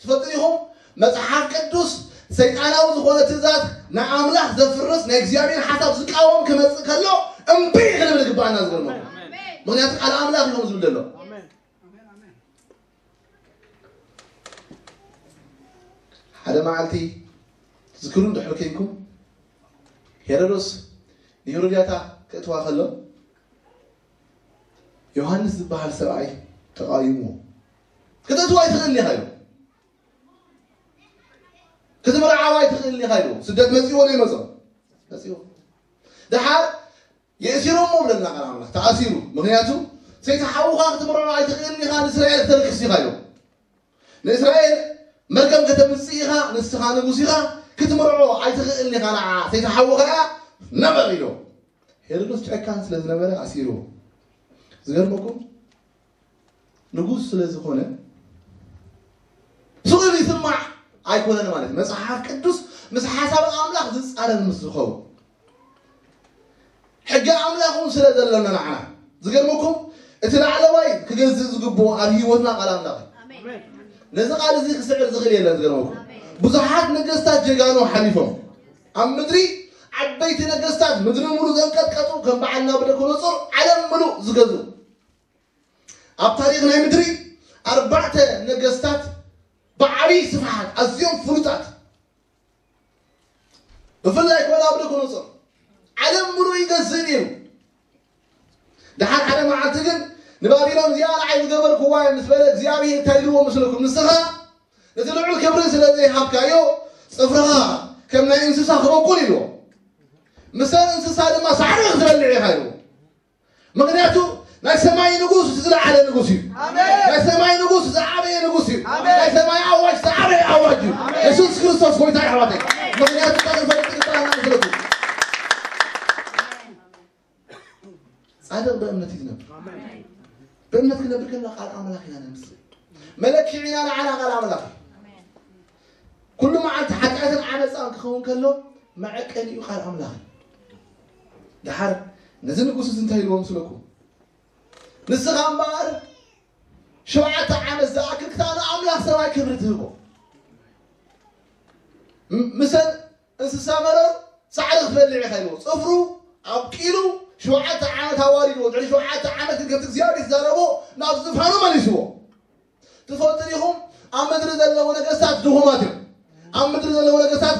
ትፈልጡ ኢኹም፣ መጽሓፍ ቅዱስ ሰይጣናዊ ዝኾነ ትእዛዝ ንኣምላኽ ዘፍርስ ናይ እግዚኣብሔር ሓሳብ ዝቃወም ክመጽእ ከሎ እምቢ ክንብል ግባኣና። ዝገርመኩም፣ ምኽንያቱ ቃል ኣምላኽ እዩ ዝብል ዘሎ። ሓደ መዓልቲ ትዝክሩ እንድሕር ኮይንኩም፣ ሄሮዶስ ንሄሮድያታ ክእትዋ ከሎ ዮሃንስ ዝበሃል ሰብኣይ ተቃዊምዎ። "ክተእትዋ ኣይትኽእልን ኢኻ" ኢሉ፣ "ክትምርዓዋ ኣይትኽእልን ኢኻ" ኢሉ። ስደት መጺዎ ዶ ይመጾ? መጺዎ። ደሓር የእሲሮሞ ብለና ቃል ኣምላኽ፣ ተኣሲሩ። ምኽንያቱ ሰይቲ ሓውኻ ክትምርዖ ኣይትኽእልን ኢኻ፣ ንእስራኤል ክተልክስ ኢኻ ኢሉ። ንእስራኤል መርገም ከተምጽእ ኢኻ፣ ንስኻ ንጉስ ኢኻ፣ ክትምርዖ ኣይትኽእልን ኢኻ፣ ንዓ ሰይቲ ሓውኻ እያ፣ ነበር ኢሉ። ሄሮድስ ጨካን ስለ ዝነበረ ኣሲርዎ። ዝገርመኩም፣ ንጉስ ስለ ዝኾነ ስቕ ኢሉ ይስማዕ ኣይኮነን ማለት እዩ። መጽሓፍ ቅዱስ ምስ ሓሳብ ኣምላኽ ዝጻረር ምስ ዝኸውን፣ ሕጊ ኣምላኽ እውን ስለ ዘለና ንዓና። ዝገርመኩም፣ እቲ ላዕለዋይ ክገዝእ ዝግብኦ ኣብ ህይወትና ቃል ኣምላኽ እዩ። ኣሜን። ነዚ ቃል እዚ ክስዕር ዝኽእል የለን። ዝገርመኩም፣ ኣሜን። ብዙሓት ነገስታት ጀጋኑ ሓሊፎም ኣብ ምድሪ ዓበይቲ ነገስታት ምድሪ ሙሉ ዘንቀጥቀጡ ከም በዓል ናቡከደነፆር ዓለም ምሉእ ዝገዝኡ። ኣብ ታሪኽ ናይ ምድሪ ኣርባዕተ ነገስታት ብዓብዪ ስፍሓት ኣዝዮም ፍሉጣት፣ ብፍላይ ኮ ናቡከደነፆር ዓለም ምሉእ ይገዝእ ነይሩ። ደሓር ሓደ መዓልቲ ግን ንባቢሎን እዚኣ ንዓይ ዝገበርክዋ እየ ምስ በለ እግዚኣብሔር እንታይ ኢልዎ መስለኩም? ንስኻ ነቲ ልዑል ክብሪ ስለ ዘይሃብካዮ ጽፍርኻ ከም ናይ እንስሳ ክበቁል ኢልዎ። ምሰን እንስሳ ድማ ሳዕሪ ክትበልዕ ኢኻ ኢልዎ። ምኽንያቱ ናይ ሰማይ ንጉስ ዝለዓለ ንጉስ እዩ። ኣሜን። ናይ ሰማይ ንጉስ ዝዓበየ ንጉስ እዩ። ኣሜን። ናይ ሰማይ ኣዋጅ ዝዓበየ ኣዋጅ እዩ። ኣሜን። የሱስ ክርስቶስ ጎይታ እዩ ኣሕዋተይ። ምኽንያቱ እንታይ ክንፈልጥ ግባና መስለኩም? ጻድቕ ብእምነት እዩ ዝነብር። ኣሜን። ብእምነት ክነብር ከለና ቃል ኣምላኽ ኢና ነምስል። መለክዒና ንዓና ቃል ኣምላኽ እዩ። ኣሜን። ኩሉ መዓልቲ ሓጢኣትን ዓመፃን ክኸውን ከሎ መዐቀኒኡ ቃል ኣምላኽ እዩ። ደሓር ነዚ ንጉስ እዚ እንታይ ኢልዎ ምስለኩም? ንስኻ እምበኣር ሸውዓተ ዓመት ዝኣክል ክሳብ ንኣምላኽ ሰማይ ክብሪ ትህቦ። ም-፣ ምሰን እንስሳ መረር ሳዕሪ ክትበልዕ ኢኻ ኢልዎ። ጽፍሩ ኣብቂሉ ሸውዓተ ዓመት ኣዋሪድዎ። ድሕሪ ሸውዓተ ዓመት ግን ከምቲ እግዚኣብሔር ዝዛረቦ ናብ ዝፋኑ መሊስዎ። ትፈልጡ ዲኹም? ኣብ ምድሪ ዘለዉ ነገስታት ድኹማት እዮም። ኣብ ምድሪ ዘለዉ ነገስታት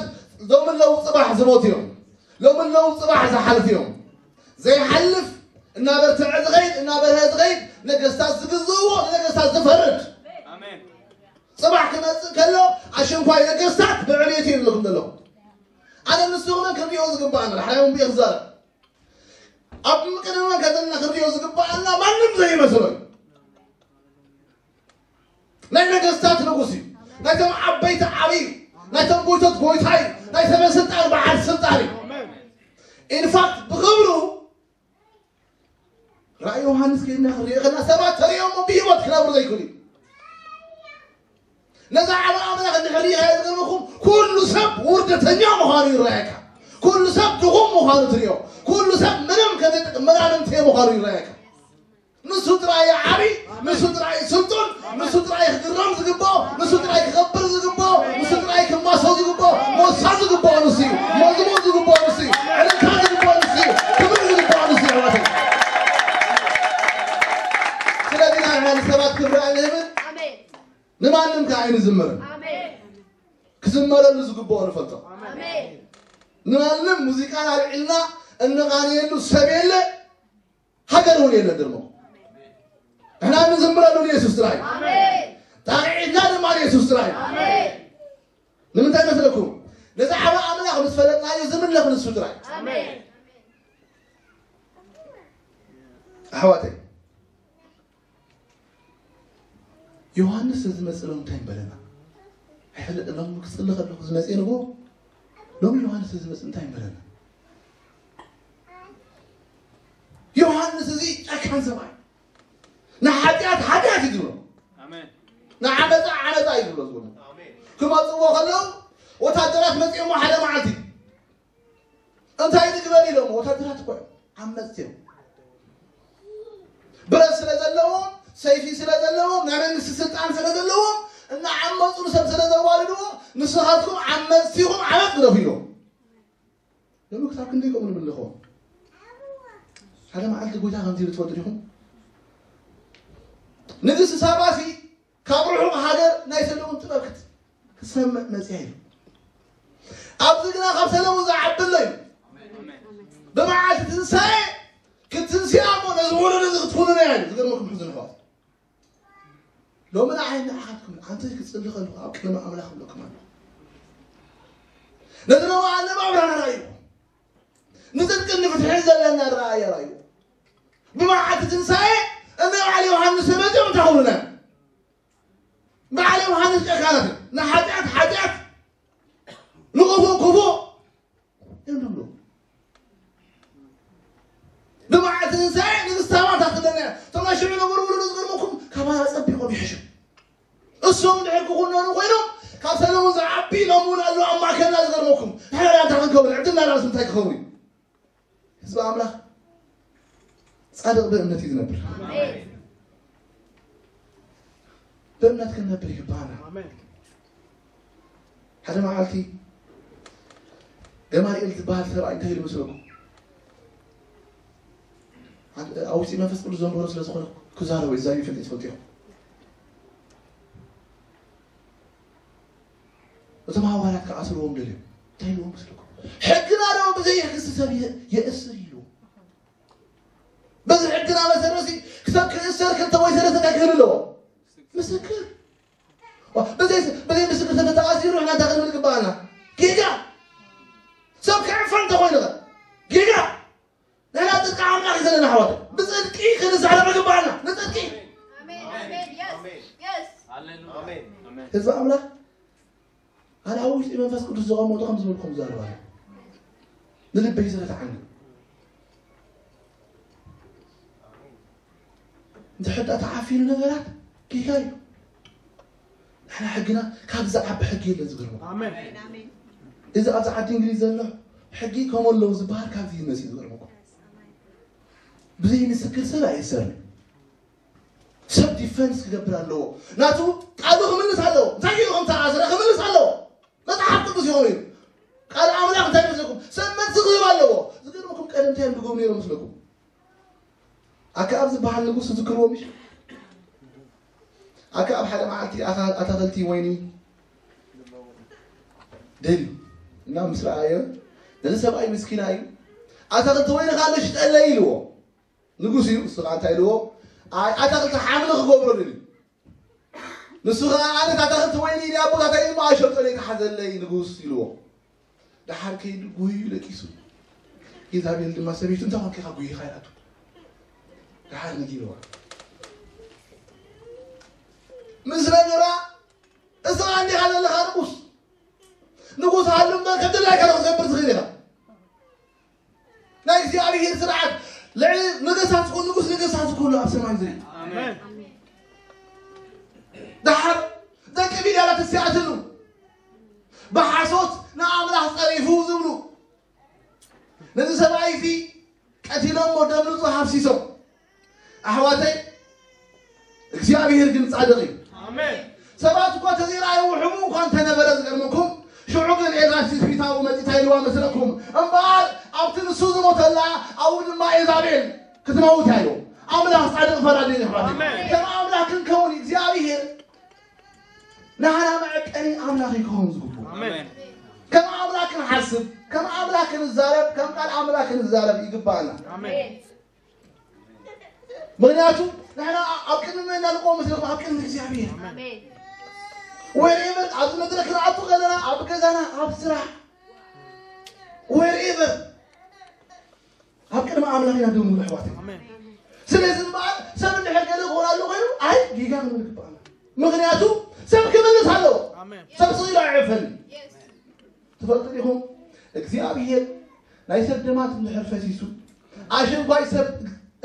ሎምን ለው ጽባሕ ዝሞቱ እዮም። ሎምን ለው ጽባሕ ዝሓልፉ እዮም። ዘይሓልፍ እናበርትዐ ዝኸይድ፣ እናበርሀ ዝኸይድ፣ ነገስታት ዝግዝእዎ፣ ንነገስታት ዝፈርድ። ኣሜን። ጽባሕ ክመጽእ ከሎ ኣሸንኳይ ነገስታት ብዕብየት እዩ ዝልኩም ዘለኹም። ኣነ ንስኹም ክንሪኦ ዝግባኣና፣ ዳሕራይ እውን ብየ ክዛረብ። ኣብ ቅድመ ከለና ክንሪኦ ዝግባኣና ማንም ዘይመስሎ እዩ። ናይ ነገስታት ንጉስ እዩ። ናይቶም ዓበይቲ ዓብዪ እዩ። ናይቶም ጎይቶት ጎይታ እዩ። ናይ ሰበ ስልጣን በዓል ስልጣን እዩ። ኢንፋክት ብኽብሩ ራእይ ዮሃንስ ከይድና ክንሪኦ ከለና ሰባት ተሪኦሞ ብህይወት ክነብሩ ዘይክእሉ እዩ። ነዛ ዓብ ኣምላኽ እንድሕር ሪኢኻ ዝገርመኩም ኩሉ ሰብ ውርደተኛ ምዃኑ ይረኣየካ። ኩሉ ሰብ ድኹም ምዃኑ ትሪኦ። ኩሉ ሰብ ምንም ከዘይጠቅም መናምንቴ ምዃኑ ይረኣየካ። ንሱ ጥራይ ዓቢ፣ ንሱ ጥራይ ስልጡን፣ ንሱ ጥራይ ክግረም ዝግባኦ፣ ንሱ ጥራይ ክኸብር ዝግባኦ፣ ንሱ ጥራይ ክማሶ ዝግባኦ፣ ሞሳ ዝግባኦ ንሱ እዩ። መዝሙር ዝግባኦ ንሱ እዩ። ዕልልታ ዝግባኦ ንሱ እዩ። ክብሪ ዝግባኦ ንሱ እዩ። ኣሕዋተይ ስለዚ ንሕና ንሰባት ክብሪ ኣይንህብን። ንማንም ከ ኣይንዝምርን። ክዝመረሉ ዝግብኦ ንፈልጦ። ንማንም ሙዚቃ ኣልዒልና እንቓንየሉ ሰብ የለ፣ ሃገር እውን የለ። ድርሞ ንሕና እንዝምረሉ ንየሱስ ጥራይ፣ ጣቕዒትና ድማ ንየሱስ ጥራይ። ንምንታይ መስለኩም? ነዚ ዓባ ኣምላኽ ምስ ፈለጥናዮ ዝምለኽ ንሱ ጥራይ። ኣሕዋተይ ዮሃንስ እዚ መጽእ ሎም እንታይ በለና? ኣይፈለጥ ሎም ክጽሊ ከለኹ ዝመጽእ ንጎ ሎም ዮሃንስ እዚ መጽእ እንታይ በለና? ዮሃንስ እዚ ጨካን ሰብኣይ ንሓጢኣት ሓጢኣት እዩ ዝብሎ። ንዓመፃ ዓመፃ እዩ ዝብሎ። ዝብሎ ክመፅዎ ከለዉ ወታደራት መፅኦሞ ሓደ መዓልቲ እንታይ ንግበር ኢሎም ወታደራት እኮ እዮም ዓመፅቲ እዮም። ብረት ስለ ዘለዎም ሰይፊ ስለ ዘለዎም ናይ መንግስቲ ስልጣን ስለ ዘለዎም እናዓመፁ ንሰብ ስለ ዘዋርድዎ ንስኻትኩም ዓመፅቲ ኢኹም ዓመፅ ግደፉ ኢሎም። ሎሚ ክሳብ ክንደይ ከምኡ ንብል ንኸውን? ሓደ መዓልቲ ጎይታ ከምዚ ኢሉ ትፈልጡ ዲኹም? ንግስቲ ሳባሲ ካብ ርሑቕ ሃገር ናይ ሰለሙን ጥበብ ክትሰምዕ መጽያ ኢሉ። ኣብዚ ግና ካብ ሰለሙን ዝዓቢ ኣሎ ኢሉ። ብመዓልቲ ትንሳኤ ክትንስያ እሞ ነዚ ወለዶ እዚ ክትኩንና ኢሉ። ዝገርመኩም ሕዚ ንሕዋት ሎሚ ንዓይ ንዓኻትኩም ኣንተ ክጽሊ ከለኹ ኣብ ቅድሚ ኣምላኽ እብለኩም ኣሎ። ነዚ ሎሚ ኣነባብራና ርኣይዎ። ንጽድቅን ንፍትሕን ዘለና ኣረኣእያ ርኣይዎ። ብመዓልቲ ትንሳኤ እነ በዓል ዮሃንስ ተመጺኦም እንታይ ክብሉና? በዓል ዮሃንስ ጨካናት ንሓጢኣት ሓጢኣት ንክፉእ ክፉእ እዮም ዝብሉ። ብመዓልቲ ትንሳኤ ንግስቲ ሳባ ትብለና እያ። እቶም ናይ ሽዑ ነበሩ ውሉድ ዝገርመኩም ካባና ጸቢቖም ይሕሹ። እሶም እንድሕር ክኹነኑ ኮይኖም ካብ ሰለሙን ዝዓቢ ሎሚ እውን ኣሎ ኣብ ማእከልና ዝገርመኩም። ንሕና እንታይ ክንከውን ዕድልና ራሱ እንታይ ክኸውን እዩ? ህዝቢ ኣምላኽ ጻድቕ ብእምነት እዩ ዝነብር። ብእምነት ክንነብር ይግባና። ሓደ መዓልቲ ገማልኤል ዝበሃል ሰብኣይ እንታይ ኢሉ መስለኩም? ኣብ ውሽጢ መንፈስ ቅዱስ ዘንበሮ ስለ ዝኾነ ክዛረቡ ይዛዩ ይፈልጥ ትፈልጡ ኢኹም። እቶም ሃዋርያት ክኣስርዎም ደልዮም እንታይ ኢልዎም መስለኩም? ሕግና ዶ ብዘይ ሕግስ ሰብ የእስር ኢሉ? በዚ ሕግና መሰረት ክሰብ ክእሰር ክልተ ወይ ሰለስተ እንታይ ክህሉ ኣለዎ? ምስክር። ብዘይ ምስክር ተተኣሲሩ ንሕና እንታይ ክንብል ግባኣና? ጌጋ። ሰብ ክዕፈን እንተኾይኑ ጌጋ። ንሕና ጽድቂ ኣምላኽ እዩ ዘለና ኣሕዋት። ብጽድቂ ክንዛረብ ግባኣና። ንጽድቂ። ህዝቢ ኣምላኽ ኣነ ኣብ ውሽጢ መንፈስ ቅዱስ ዘቐመጡ ከም ዝበልኩም ዛረባ ንልበይ ስለተዓኒ እንድሕር ተዓፊኑ ነገራት ጌጋ እዩ። ንሕና ሕግና ካብ ዝዓቢ ሕጊ የለን ዝገርመኩም። እዚ ኣብዚ ዓዲ እንግሊዝ ዘሎ ሕጊ ከምኡ ኣለዉ ዝበሃል ካብዚ ይመጽእ ዝገርመኩም። ብዘይ ምስክር ሰብ ኣይእሰርን። ሰብ ዲፈንስ ክገብር ኣለዎ። ናቱ ቃሉ ክምልስ ኣለዎ። እንታይ ኢሉ ከም ተኣስረ ክምልስ ኣለዎ። መጽሓፍ ቅዱስ ይኸው እዩ። ቃል ኣምላኽ እንታይ መስለኩም? ሰብ መልሲ ክህብ ኣለዎ። ዝገርመኩም ቀደም እንታይ እዮም ዝገብሩ ነይሮም መስለኩም? ኣከኣብ ዝበሃል ንጉስ ትዝክርዎ ምሽ? ኣከኣብ ሓደ መዓልቲ ኣታ- ኣታኽልቲ ወይኒ ደልዩ እና ምስ ረኣዮ ነዚ ሰብኣይ ምስኪና እዩ ኣታኽልቲ ወይኒ ካለ ሽጠለይ ኢልዎ። ንጉስ እዩ። እሱ ከዓ እንታይ ኢልዎ? ኣይ ኣታኽልቲ ሓምሊ ክገብሮ ደልዩ። ንሱ ከዓ ኣነ ኣታኽልቲ ወይኒ ኢለ ኣቦታታይ ድማ ኣይሸጠለይ ተሓዘለይ ንጉስ ኢልዎ። ደሓር ከይዱ ጉህዩ ደቂሱ። ኢዛቤል ድማ ሰበይቱ እንታይ ኮንኪ ኢኻ ጉሂኻ ኢላቶ። ደሓር ንጊርዋ ምስ ነገራ እስኻ እንዲኻ ዘለኻ ንጉስ ንጉስ ሃሉ እምበር ከም ድላይካ ዶ ክትገብር ትኽእል ኢኻ። እግዚኣብሔር ስርዓት ልዕሊ ነገስታት ኩሉ ንጉስ ነገስታት ኩሉ ኣብ ሰማይ ዘሎ። ኣሜን። ደሓር ደቂ ቢላላት እሲኣትሉ ብሓሶት ንኣምላኽ ጸሪፉ ዝብሉ ነዚ ሰብኣይ እዚ ቀቲሎሞ ደም ንጹህ ሃፍሲሶም። ኣሕዋተይ እግዚኣብሔር ግን ጻድቕ እዩ። ኣሜን። ሰባት እኳ ተዘይረኣይዎ ሕሙም እኳ እንተነበረ ዝገርመኩም ሽዑ ግን ኤልሳ ትስቢታዊ መጺታ ኢልዋ መስለኩም እምበኣር ኣብቲ ንሱ ዝሞተላ ኣብኡ ድማ ኤዛቤል ክትመውት እያ ኢልዎ። ኣምላኽ ጻድቕ ፈራዲ እዩ ኣሕዋተይ። ኣሜን። ከም ኣምላኽ ክንከውን እግዚኣብሔር ንዓና መዐቀኒ ኣምላኽ እዩ ክኸውን ዝግብኦ። ኣሜን። ከም ኣምላኽ ክንሓስብ ከም ኣምላኽ ክንዛረብ ከም ቃል ኣምላኽ ክንዛረብ ይግባኣና። ኣሜን። ምክንያቱ ንሕና ኣብ ቅድሚ መን ኢና ንቆም መስለኩም ኣብ ቅድሚ እግዚኣብሔር። ኣሜን። ወሬቨር ኣብዚ መድረክ ንኣቱ ከለና ኣብ ገዛና ኣብ ስራሕ ወሬቨር ኣብ ቅድሚ ኣምላኽ ኢና ደው ንብል ኣሕዋት። ኣሜን። ስለዚ እምበኣር ሰብ እንድሕር ገለ ክኾን ኣሎ ኮይኑ ኣይ ጌጋ ክንብል ግባኣና። ምክንያቱ ሰብ ክምልስ ኣለዎ። ኣሜን። ሰብ ስኢሉ ኣይዕፈን። ትፈልጡ ዲኹም እግዚኣብሔር ናይ ሰብ ደማት እንድሕር ፈሲሱ ኣሸንኳይ ሰብ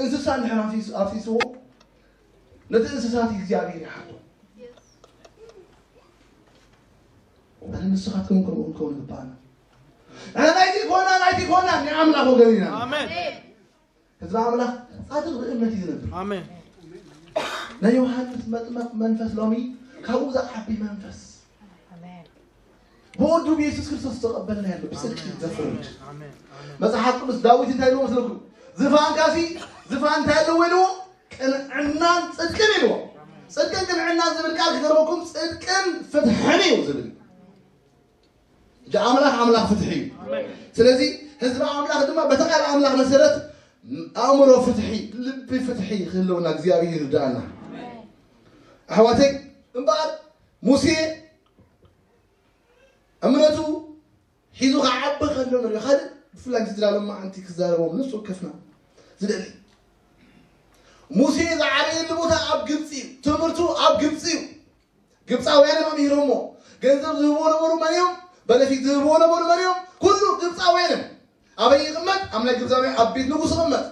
እንስሳ እንድሕር ኣፍሲስዎ ነቲ እንስሳት እግዚኣብሔር ይሓቶ። ኣነ ንስኻትኩም ከምኡ ክንከውን ይግባኣና። ኣነ ናይቲ ኮና ናይቲ ኮና ናይ ኣምላኽ ወገን ኢና። ኣሜን። ህዝቢ ኣምላኽ ጻድቕ ብእምነት እዩ ዝነብር። ኣሜን። ናይ ዮሃንስ መጥመቕ መንፈስ ሎሚ ካብኡ ዝዓቢ መንፈስ ኣሜን። ብወዱ ብየሱስ ክርስቶስ ዝተቐበልናዮ ኣሎ ብጽድቂ ዘፍርድ። ኣሜን። ኣሜን። መጽሓፍ ቅዱስ ዳዊት እንታይ ኢልዎ መስለኩም? ዝፋንካሲ ዝፋን እንታይ ኣለዎ ኢልዎ? ቅንዕናን ጽድቅን ኢልዎ። ጽድቅን ቅንዕናን ዝብል ቃል ክገርመኩም ጽድቅን ፍትሕን እዩ ዝብል። እጂ ኣምላኽ ኣምላኽ ፍትሒ እዩ። ስለዚ ህዝቢ ኣምላኽ ድማ በቲ ቃል ኣምላኽ መሰረት ኣእምሮ ፍትሒ ልቢ ፍትሒ ክህልውና እግዚኣብሔር ይርዳኣና። ኣሕዋተይ እምበኣር ሙሴ እምነቱ ሒዙ ክዓቢ ከሎ ንሪኦ ካልእ ብፍላይ ስድራ ሎማዓንቲ ክዛረቦም ንሱ ከፍና ዝደሊ ሙሴ ዝዓበየሉ ቦታ ኣብ ግብፂ እዩ። ትምህርቱ ኣብ ግብፂ እዩ። ግብፃውያን እዮም ኣምሂሮሞ። ገንዘብ ዝህብዎ ነበሩ መን እዮም? በለፊት ዝህብዎ ነበሩ መን እዮም? ኩሉ ግብፃውያን እዮም። ኣበይ ይቕመጥ? ኣብ ናይ ግብፃውያን ኣብ ቤት ንጉስ ይቕመጥ።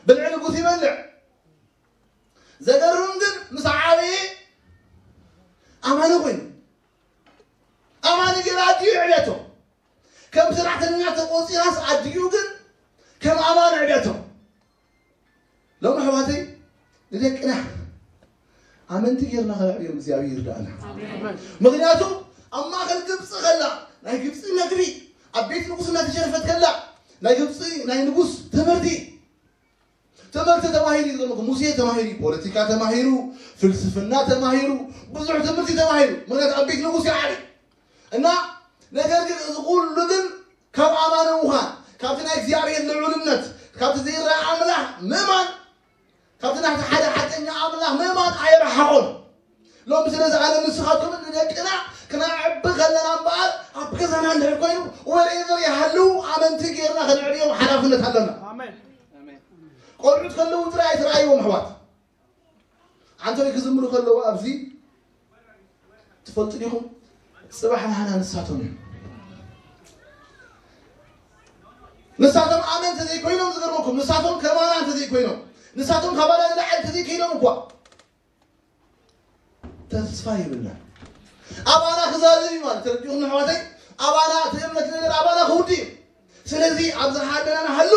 ብልዒ ንጉስ ይበልዕ። ዘገርም ግን ምስ ዓበየ ኣማኒ ኮይኑ ኣማኒ ገይራ ኣዲኡ ይዕብየቶ። ከም ሰራሕተኛ ተቆፂራስ ኣዲኡ ግን ከም ኣማኒ ዕብየቶ። ሎም ኣሕዋተይ ንደቅና ኣመንቲ ጌርና ከነዕብዮም እግዚኣብሔር ይርዳእና። ምክንያቱ ኣብ ማእከል ግብፂ ከላ ናይ ግብፂ መግቢ ኣብ ቤት ንጉስ እናተሸርፈት ከላ ናይ ግብፂ ናይ ንጉስ ትምህርቲ ትምህርቲ ተማሂሩ እዩ ዝብለኩም። ሙሴ ተማሂሩ እዩ፣ ፖለቲካ ተማሂሩ፣ ፍልስፍና ተማሂሩ፣ ብዙሕ ትምህርቲ ተማሂሩ። ምክንያቱ ኣብ ቤት ንጉስ ይዓቢ እና ነገር ግን እዚ ኩሉ ግን ካብ ኣማኒ ምዃን ካብቲ ናይ እግዚኣብሔር ልዑልነት ካብቲ ዘይረኣ ኣምላኽ ምእማን ካብቲ ናይቲ ሓደ ሓቀኛ ኣምላኽ ምእማን ኣይረሓቖን። ሎም ስለዚ ኣነ ንስኻትኩም ንደቅና ክነዕቢ ከለና እምበኣር ኣብ ገዛና እንድሕር ኮይኑ ወሬቨር ይሃልው ኣመንቲ ጌርና ከነዕብዮም ሓላፍነት ኣለና። ቆልዑት ከለዉ ጥራይ ኣይትረኣይዎም ኣሕዋት። ዓንተወይ ክዝምሩ ከለዉ ኣብዚ ትፈልጡ ዲኹም? ጽባሕ ናህና ንሳቶም እዮም። ንሳቶም ኣመንቲ ዘይኮይኖም ዝገርመኩም ንሳቶም ከማና እንተዘይኮይኖም ንሳቶም ካባና ዝለዓል እንተዘይኮይኖም እኳ ተስፋ ይብልና። ኣባና ክዛዝም እዩ ማለት ተረዲኹም ኣሕዋተይ? ኣባና እቲ እምነት ነገር ኣባና ክውዲ እዩ። ስለዚ ኣብ ዝሃለና ንሃሉ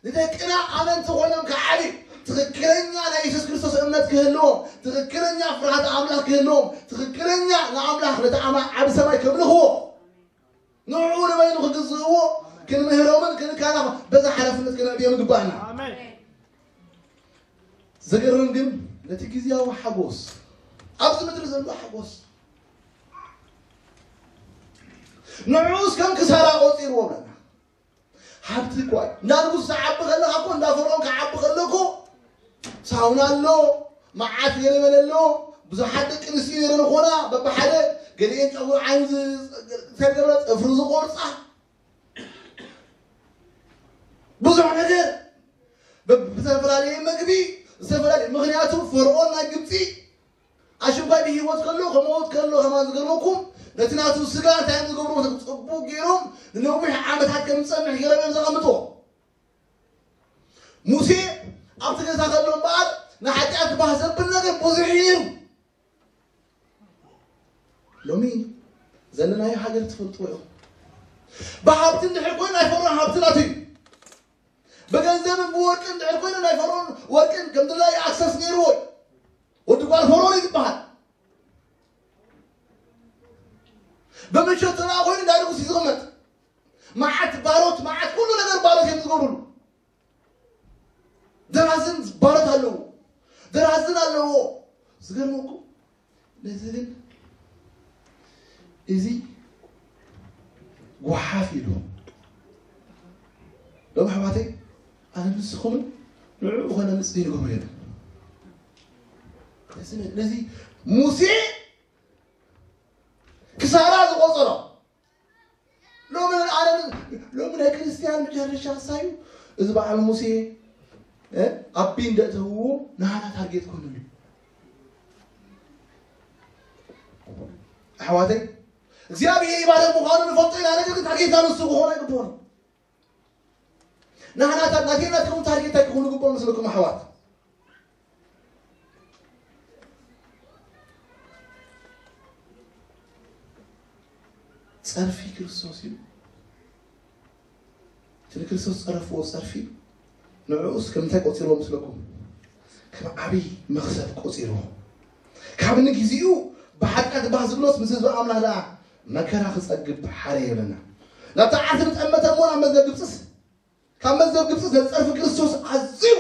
ንደቅና ኣመንቲ ኮይኖም ክዓብዩ ትኽክለኛ ናይ የሱስ ክርስቶስ እምነት ክህልዎም ትኽክለኛ ፍርሃት ኣምላኽ ክህልዎም ትኽክለኛ ንኣምላኽ ነቲ ዓቢ ሰማይ ከምልኽዎ ንዕኡ ንበይኑ ክግዝእዎ ክንምህሮምን ክንካና በዛ ሓላፍነት ክነዕብዮም ይግባኣና። ኣሜን። ዘገርም ግን ነቲ ግዝያዊ ሓጎስ ኣብዚ ምድሪ ዘሎ ሓጎስ ንዕኡስ ከም ክሳራ ቆፂርዎ ብለና። ሃብቲ እኳ እንዳ ንጉስ ዝዓቢ ከለካ እኮ እንዳ ፈርዖን ክዓቢ ከሎ እኮ ሳውና ኣሎ፣ መዓት ገለመለ ኣሎ፣ ብዙሓት ደቂ ኣንስትዮ ነይረን ኮና በብሓደ ገሊኤን ጨጉሪ ዓይኒ ዝተገብረ ፅፍሪ ዝቆርፃ ብዙሕ ነገር ብዝተፈላለየ መግቢ ዝተፈላለየ ምክንያቱ ፈርዖን ናይ ግብፂ ኣሽንኳይ ብሂወት ከሎ ከመውት ከሎ ከማን ዝገርመኩም ነቲ ናቱ ስጋ እንታይ እዮም ዝገብርዎ ጽቡቅ ገይሮም ንነዊሕ ዓመታት ከም ዝጸንሕ ገይሮም እዮም ዘቐምጥዎ። ሙሴ ኣብቲ ገዛ ከሎ እምበኣር ንሓጢኣት ባህ ዘብል ነገር ብዙሕ እዩ ነይሩ። ሎሚ ዘለናዮ ሃገር ትፈልጥዎ ኢኹም። ብሃብቲ እንድሕር ኮይኑ ናይ ፈርዖን ሃብቲ ናቱ እዩ። ብገንዘብን ብወርቅን እንድሕር ኮይኑ ናይ ፈርዖን ወርቅን ከም ድላዩ ኣክሰስ ነይርዎ እዩ። ወዲ ጓል ፈርዖን እዩ ዝበሃል። ብምቾት ዝረኣ ኮይኑ እንዳ ንጉስ እዩ ዝቕመጥ። መዓት ባሮት፣ መዓት ኩሉ ነገር ባሮት እዮም ዝገብሩሉ። ደራዝን ባሮት ኣለዎ፣ ደራዝን ኣለዎ። ዝገርመኩም ነዚ ግን እዚ ጓሓፍ ኢሉ ሎም ኣሕዋተይ ኣነ ንስኹምን ንዕኡ ኸነምፅእ ይገብሩ የለን። ነዚ ሙሴ ክሳራ ዝቆፀሮ ሎሚ ኣነ ሎሚ ናይ ክርስቲያን መጨረሻ ክሳዩ እዚ በዓል ሙሴ ኣቢ እንደእተውዎ ናህና ታርጌት ኮኑሉ ኣሕዋተይ እግዚኣብሔር ይባረክ ምዃኑ ንፈልጦ ኢና። ነገር ግን ታርጌትና ንሱ ክኾን ኣይግብኦን። ናህናታት ናቴና ትኹም ታርጌት ኣይክኾኑ ግብኦ ምስልኩም ኣሕዋት። ጸርፊ ክርስቶስ እዩ። እቲ ንክርስቶስ ጸረፍዎ ጸርፊ ንዕኡስ ከም እንታይ ቆጺርዎ ምስለኩም? ከም ዓብይ መኽሰብ ቆጺርዎ። ካብ ንግዚኡ ብሓጢኣት ባህ ዝብሎስ ምስ ህዝቢ ኣምላኽ ደኣ መከራ ክጸግብ ሓረ የብለና። ናብታ ዓርፊ ዝጠመተ እሞ ናብ መዝገብ ግብጽስ ካብ መዝገብ ግብጽስ ነቲ ጸርፊ ክርስቶስ ኣዝዩ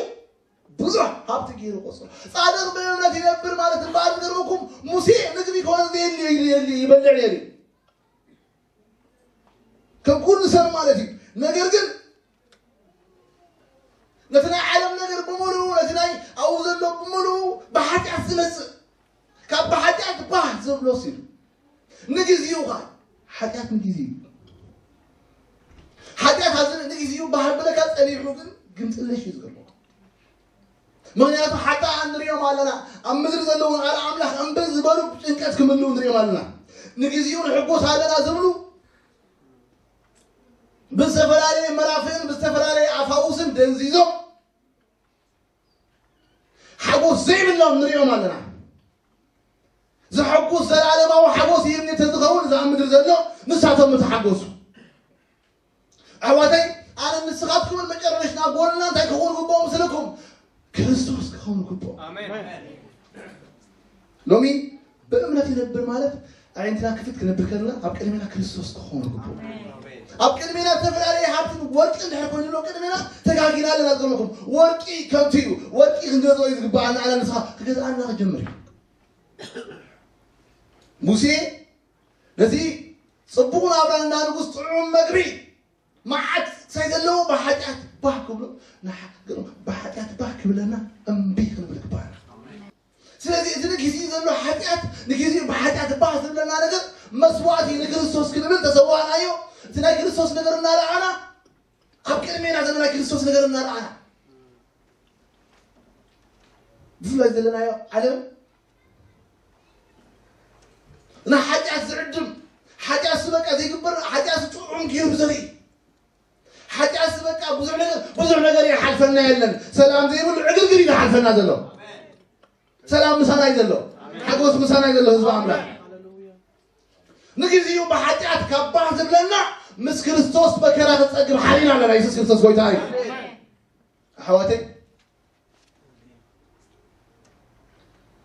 ብዙሕ ሃብቲ ገይሩ ቆጽሮ። ጻድቕ ብእምነት ይነብር ማለት እምበኣር ዝገርመኩም ሙሴ ምግቢ ከሆነ የድሊ ይበልዕ ነይሩ። ከም ኩሉ ሰብ ማለት እዩ። ነገር ግን ነቲ ናይ ዓለም ነገር ብምሉኡ ነቲ ናይ ኣብኡ ዘሎ ብምሉኡ ብሓጢኣት ዝመፅእ ካብ ብሓጢኣት ባህ ዘብሎ ሲሉ ንግዚኡ ኸዓ ሓጢኣት ንግዜ እዩ። ሓጢኣት ኣዝ ንግዜ እዩ ባህ ብለካ ፀኒሑ ግን ግምጥልሽ እዩ ዝገርመኩም። ምክንያቱ ሓጣ ንሪኦም ኣለና ኣብ ምድሪ ዘለውን ኣለ ኣምላኽ እምበር ዝበሉ ጭንቀት ክምልኡ ንሪኦም ኣለና። ንግዚኡ ንሕጎስ ኣለና ዝብሉ ብዝተፈላለየ መራፍእን ብዝተፈላለየ ኣፋውስን ደንዚዞም ሓጎስ ዘይብሎም ንሪኦም ኣለና። ዘሐጉስ ዘላለማዊ ሓጎስ ይህብኒ ተዝኸውን እዛ ኣብ ምድሪ ዘሎ ንሳቶም ምተሓጎሱ። ኣሕዋተይ ኣነ ንስኻትኩምን መጨረሽና ጎልና እንታይ ክኾኑ ግብኦም ምስልኩም ክርስቶስ ክኾኑ ግብኦም። ሎሚ ብእምነት ይነብር ማለት ኣዒንትና ክፍት ክነብር ከለና ኣብ ቅድሜና ክርስቶስ ክኾኑ ግብኦም። ኣብ ቅድሜና ዝተፈላለየ ሃብትን ወርቂ እንድሕር ኮይኑ ኣሎ ቅድሜና ተጋጊና ኣለና ዝገርመኩም ወርቂ ከምቲ እዩ። ወርቂ ክንገዝኦ እዩ ዝግበኣና ኣነ ንስኻ ክገዝኣና ክጀምር እዩ። ሙሴ ነቲ ጽቡቕ ናብራ እንዳ ንጉስ ጥዑም መግቢ መዓት ሳይ ዘለዎ ብሓጢኣት ባህ ክብሎ ብሓጢኣት ባህ ክብለና እምቢ ክንብል ግባና። ስለዚ እቲ ንግዜ ዘሎ ሓጢኣት ንግዜ ብሓጢኣት ባህ ዝብለና ነገር መስዋዕቲ ንክርስቶስ ክንብል ተሰዋእናዮ። እቲ ናይ ክርስቶስ ነገር እናረኣና ኣብ ቅድሜና ዘሎ ናይ ክርስቶስ ነገር እናረኣና ብፍላይ ዘለናዮ ዓለም ንሓጢኣት ዝዕድም ሓጢኣት ዝበቃ ዘይግበር ሓጢኣት ጥዑም ገይሩ ዘርኢ ሓጢኣት ዝበቃ ብዙሕ ነገር ብዙሕ ነገር ይሓልፈና የለን። ሰላም ዘይብሉ ዕግርግር እዩ ዝሓልፈና ዘሎ። ሰላም ምሳና እዩ ዘሎ። ሓጎስ ምሳና እዩ ዘሎ ህዝቢ ኣምላኽ። ንግዚኡ ብሓጢኣት ካብ ባህ ዝብለና ምስ ክርስቶስ መከራ ክፀግብ ሓሊና ኣለና። የሱስ ክርስቶስ ጎይታ እዩ። ኣሕዋተይ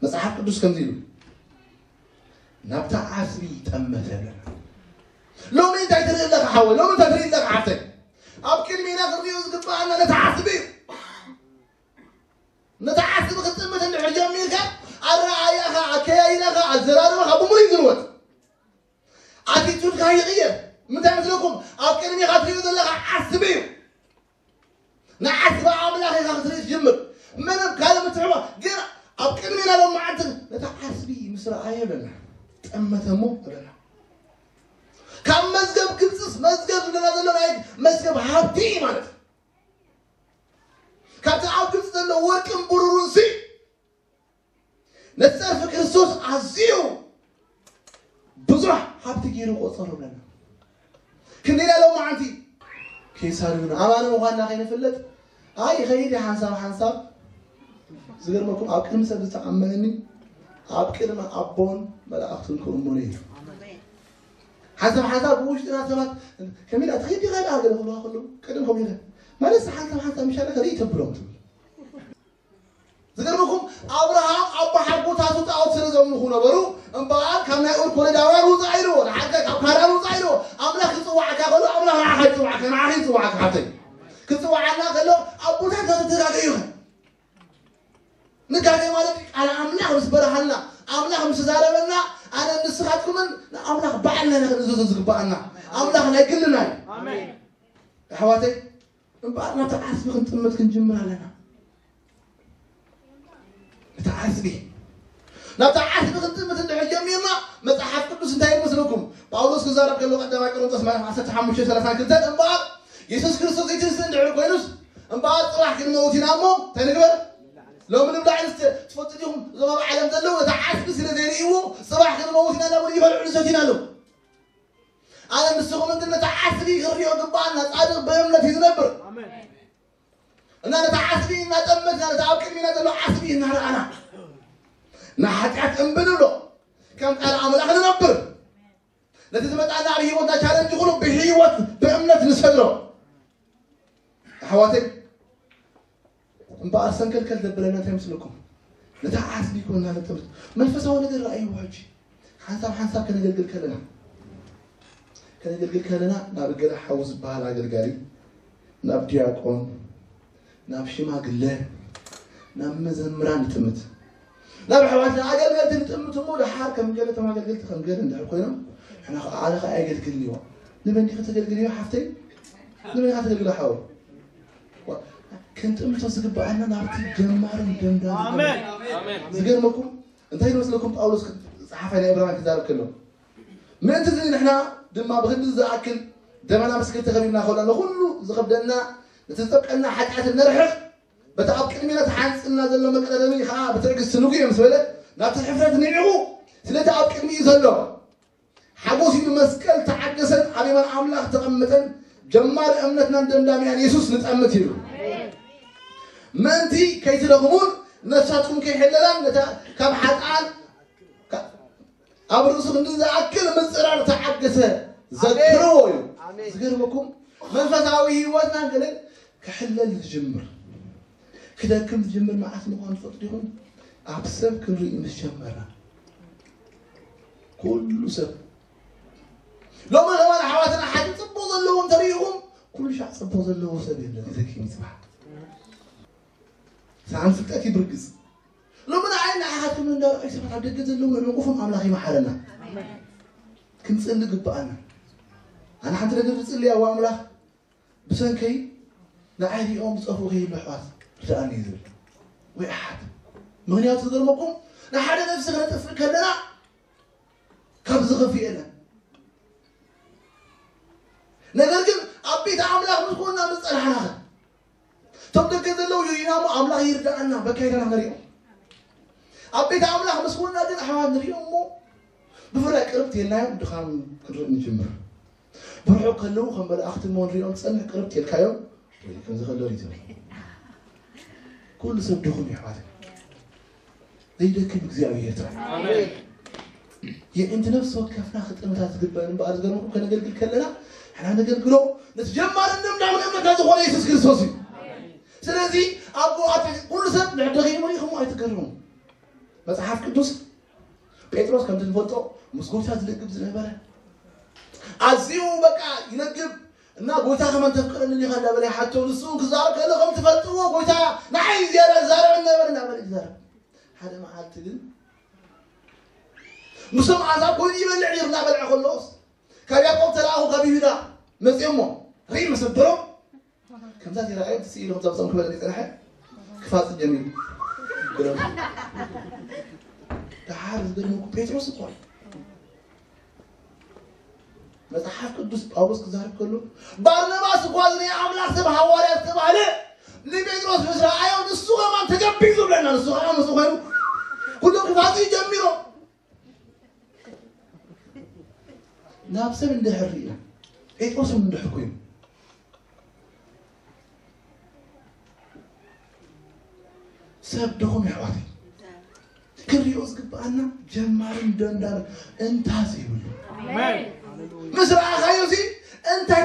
መጽሓፍ ቅዱስ ከምዚ ኢሉ ናብታ ዓስቢ ጠመተ ኣለና። ሎሚ እንታይ ትርኢ ኣለኻ ሓወይ? ሎሚ እንታይ ትርኢ ኣለኻ ሓፍተይ? ኣብ ቅድሚና ክንሪኦ ዝግባኣና ነቲ ዓስቢ እዩ። ነቲ ዓስቢ ክትጥምት እንድሕር ጀሚርካ ኣረኣእያኻ፣ ኣከያይዳኻ፣ ኣዘራርባኻ ብምሉእ እዩ ዝልወጥ። ኣቲቱድካ ይቕየር። ምንታይ መስለኩም? ኣብ ቅድሚኻ ትሪኦ ዘለኻ ዓስቢ እዩ። ንዓስቢ ኣምላኽ ኢኻ ክትርኢ ትጅምር። ምንም ካልእ ምትሕባ ግን ኣብ ቅድሚና ሎም መዓልትን ነታ ዓስቢ ምስ ረኣየ በልና ጠመተ እሞ በልና። ካብ መዝገብ ግብፅስ መዝገብ ዝብለና ዘሎ ናይ መዝገብ ሃብቲ ማለት እዩ። ካብቲ ኣብ ግብፂ ዘሎ ወርቅን ብሩሩን ሲ ነቲ ጸርፊ ክርስቶስ ኣዝዩ ብዙሕ ሃብቲ ገይሩ ቆጸሩ ብለና። ክንደይ ሎም መዓልቲ ከይሳልዩና ኣማኒ ምዃንና ከይንፍለጥ ኣይ ይኸይድ እየ ሓንሳብ ሓንሳብ። ዝገርመኩም ኣብ ቅድሚ ሰብ ዝተኣመነኒ ኣብ ቅድሚ ኣቦን መላእኽቱን ክእመኖ እዩ። ሓንሳብ ሓንሳብ ብውሽጥና ሰባት ከመይ ኢላ ትኸይድ ይኸይድ ኣገለ ክብልዋ ከለዉ ቅድም ከምኡ ኢለ ማለት ሓንሳብ ሓንሳብ ምሻለ ከርኢ ተብሎም ትብል። ዝገርመኩም ኣብርሃም ኣቦ ሓጎታቱ ጣዖት ስለ ዘምልኹ ነበሩ። እምበኣር ካብ ናይ ኡር ኮለዳውያን ውፃእ ኢልዎ፣ ንሓድካ ካብ ካራን ውፃእ ኢልዎ። ኣምላኽ ክፅዋዕካ ከሎ ኣምላኽ ንዓኻ ይፅዋዕካ፣ ንዓኻ ይፅዋዕካ ሓብተይ። ክፅዋዓና ከሎ ኣቦታት ተተጋገዩ ንጋገ ማለት ቃል ኣምላኽ ምስ በረሃልና ኣምላኽ ምስ ዛረበና ኣነ ንስኻትኩምን ንኣምላኽ ባዕልና ኢና ክንእዘዞ ዝግባኣና። ኣምላኽ ናይ ግልና እዩ። ኣሕዋተይ እምበኣር ናብቲ ዓስቢ ክንጥምት ክንጅምር ኣለና። እቲ ዓስቢ ናብቲ ዓስቢ ክንጥምት እንድሕር ጀሚርና መፅሓፍ ቅዱስ እንታይ ይመስለኩም? ጳውሎስ ክዛረብ ከሎ ቀዳማይ ቆሮንቶስ ምዕራፍ ዓሰርተ ሓሙሽተ ሰላሳ ክልተ እምበኣር የሱስ ክርስቶስ ዘይትንስእ እንድሕር ኮይኑስ እምበኣር ፅባሕ ክንመውት ኢና እሞ እንታይ ንግበር? ሎሚ ንብላዕ ንስተ ትፈልጡ ዲኹም? እዞም ኣብ ዓለም ዘለዉ ነቲ ዓስቢ ስለ ዘይርእይዎ ፅባሕ ክንመውት ኢና እናበሉ ይበልዑ ንሰትዩን ኣለዉ። ኣነ ንስኹም ግን ነቲ ዓስቢ ክንሪኦ ግባኣና። ጻድቕ ብእምነት እዩ ዝነብር። እና ነቲ ዓስቢ እናጠመትና ነቲ ኣብ ቅድሚና ዘሎ ዓስቢ እናረኣና ንሓጢኣት እምቢ ንብሎ ከም ቃል ኣምላኽ ንነብር ነቲ ዝመጣና ኣብ ህይወትና ቻለንጅ ኩሉ ብህይወት ብእምነት ንሰግሮ ኣሕዋተይ እምበኣር ሰንከልከል ዘብለና እንታይ ምስልኩም ነታ ዓስቢ ይኮና ነጥምት መንፈሳዊ ነገር ረኣይዎ ሕጂ ሓንሳብ ሓንሳብ ከነገልግል ከለና ከነገልግል ከለና ናብ ገለ ሓው ዝበሃል ኣገልጋሊ ናብ ዲያቆን ናብ ሽማግለ ናብ መዘምራን ንጥምት ናብ ኣሕዋትና ኣገልገልቲ ንጥምት እሞ ደሓር ከም ገለ ተማገልገልቲ ከም ገለ እንድሕር ኮይኖም ሕና ከዓ ኣነ ከዓ ኣየገልግልን እዮ ንመን ዲኸ ተገልግል እዮ ሓፍተይ ንመን ኢኻ ተገልግል ሓው ክንጥምቶ ዝግበኣና ናብቲ ጀማርን ደምዳም ዝገርመኩም እንታይ ይመስለኩም ጳውሎስ ፀሓፋይ ናይ ዕብራውያን ክዛረብ ከሎ ምእንቲ እዚ ንሕና ድማ ብክንዲ ዝኣክል ደመና ምስ ክልተ ከቢብና ከሎ ንኩሉ ዝኸብደና ነቲ ዝጠብቀና ሓጢኣት ነርሕቕ በቲ ኣብ ቅድሚና ተሓንፅልና ዘሎ መቀዳደሚ ከዓ ብትዕግስቲ ንጉዮ ምስ በለ ናብቲ ሕፍረት ንዒቑ ስለቲ ኣብ ቅድሚኡ ዘሎ ሓጎስ ኢሉ መስቀል ተዓገሰን ኣብ የማን ኣምላኽ ተቐምጠን ጀማሪ እምነትናን ደምዳሚያን የሱስ ንጠምት ኢሉ ምእንቲ ከይትደኽሙን ነፍሳትኩም ከይሕለላን ነታ ካብ ሓጥኣን ካብ ኣብ ርእሱ ክንዲ ዝኣክል ምጽራር ተዓገሰ ዘክርዎ እዩ። ዝገርመኩም መንፈሳዊ ህይወትና ገለ ክሕለል ዝጅምር ክደክም ዝጅምር መዓት ምዃኑ ትፈልጡ ዲኹም? ኣብ ሰብ ክንርኢ ምስ ጀመርና ኩሉ ሰብ ሎሚ ከማን ኣሕዋትና ሓደ ፅቡቅ ዘለዎ እንተሪኢኹም ኩሉ ሻዕ ፅቡቅ ዘለዎ ሰብ የለን ይዘኪ ምፅባሕ ሰዓን ፍልጠት ይብርግፅ ሎሚ ንዓይ ንዓኻትኩም እንዳረኣዩ ሰባት ኣብ ደገ ዘለዉ ንዕንቁፎም ኣምላኽ ይመሓረና ክንፅሊ ግብኣና ኣነ ሓንቲ ነገር ዝፅልያ ዋ ኣምላኽ ብሰንከይ ንዓይ ሪኦም ዝጠፍኡ ከይህሉ ኣሕዋት ርድኣኒ እዩ ዝብል ወይ ኣሓት ምኽንያቱ ዝገርመኩም ንሓደ ነፍሲ ክነጥፍእ ከለና ካብ ዝኸፍእ የለን ነገር ግን ኣብ ቤት ኣምላኽ ምስ ኮንና ምስ ጸናሕና እቶም ደገ ዘለዉ ይርኢና እሞ ኣምላኽ ይርድኣና በካይዳና ንሪኦም ኣብ ቤት ኣምላኽ ምስ ኮንና ግን ኣሕዋት ንሪኦም እሞ ብፍላይ ቅርብቲ የልናዮም ድኻም ክንርኢ ንጅምር ብርሑቕ ከለዉ ከም መላእኽቲ እሞ ንሪኦም ትጸንሕ ቅርብቲ የልካዮም ወይ ከም ዝኸለሉ ይትብል ኩሉ ሰብ ድኹም እዩ ኣሕዋት ዘይደክም እግዚኣብሔር ጥራይ የእንቲ ነፍሲ ወከፍና ክጥምታት ዝግበአን እምበኣር ዝገርመኩም ከነገልግል ከለና ሕና ነገልግሎ ነቲ ጀማርን ደምዳምን እምነትና ዝኾነ የሱስ ክርስቶስ እዩ ስለዚ ኣብ ኩሉ ሰብ ንሕደኺ መሪኹም ኣይትገርሙ መፅሓፍ ቅዱስ ጴጥሮስ ከምቲ ንፈልጦ ምስ ጎይታ ዝልግብ ዝነበረ ኣዝዩ በቃ ይነግብ እና ጎይታ ከመን ተፍቅረኒ ዲኻ እንዳበለ ይሓቶ ንሱ ክዛረብ ከሎ ከም ትፈልጥዎ ጎይታ ንዓይ ዝያዳ ዝዛረበ ነበረ እናበለ ይዛረብ ሓደ መዓልቲ ግን ምስቶም ኣሕዛብ ኮይኑ ይበልዕ ነይሩ እናበልዐ ከሎስ ካብ ያዕቆብ ተለኣኹ ካብ ይሁዳ መፅኦሞ ርኢ መሰበሮም ከምዛ ዚረኣየ እቲ ስኢሉ ከምዛም ፀምኩ በለ ዝፀንሐ ክፋፅ ጀሚሩ ብሎም ደሓር ዝገርመኩ ጴጥሮስ እኮ መፅሓፍ ቅዱስ ጳውሎስ ክዛረብ ከሎ ባርናባስ እኳ እዚ ናይ ኣምላኽ ሰብ ሃዋርያ ዝተባህለ ንጴጥሮስ ምስ ረኣዮ ንሱ ከማን ተገቢዙ ብለና ንሱ ከዓ ምስ ኮይኑ ኩሎም ክፋፅ ጀሚሮም ናብ ሰብ እንድሕር ርኢና ጴጥሮስ እውን እንድሕር ኮይኑ ሰብ ድኹም የሕዋተይ ክንሪኦ ዝግብኣና ጀማርን ደንዳን እንታስ ይብሉ። ኣሜን። ምስ ረኣኻዮ ሲ እንታይ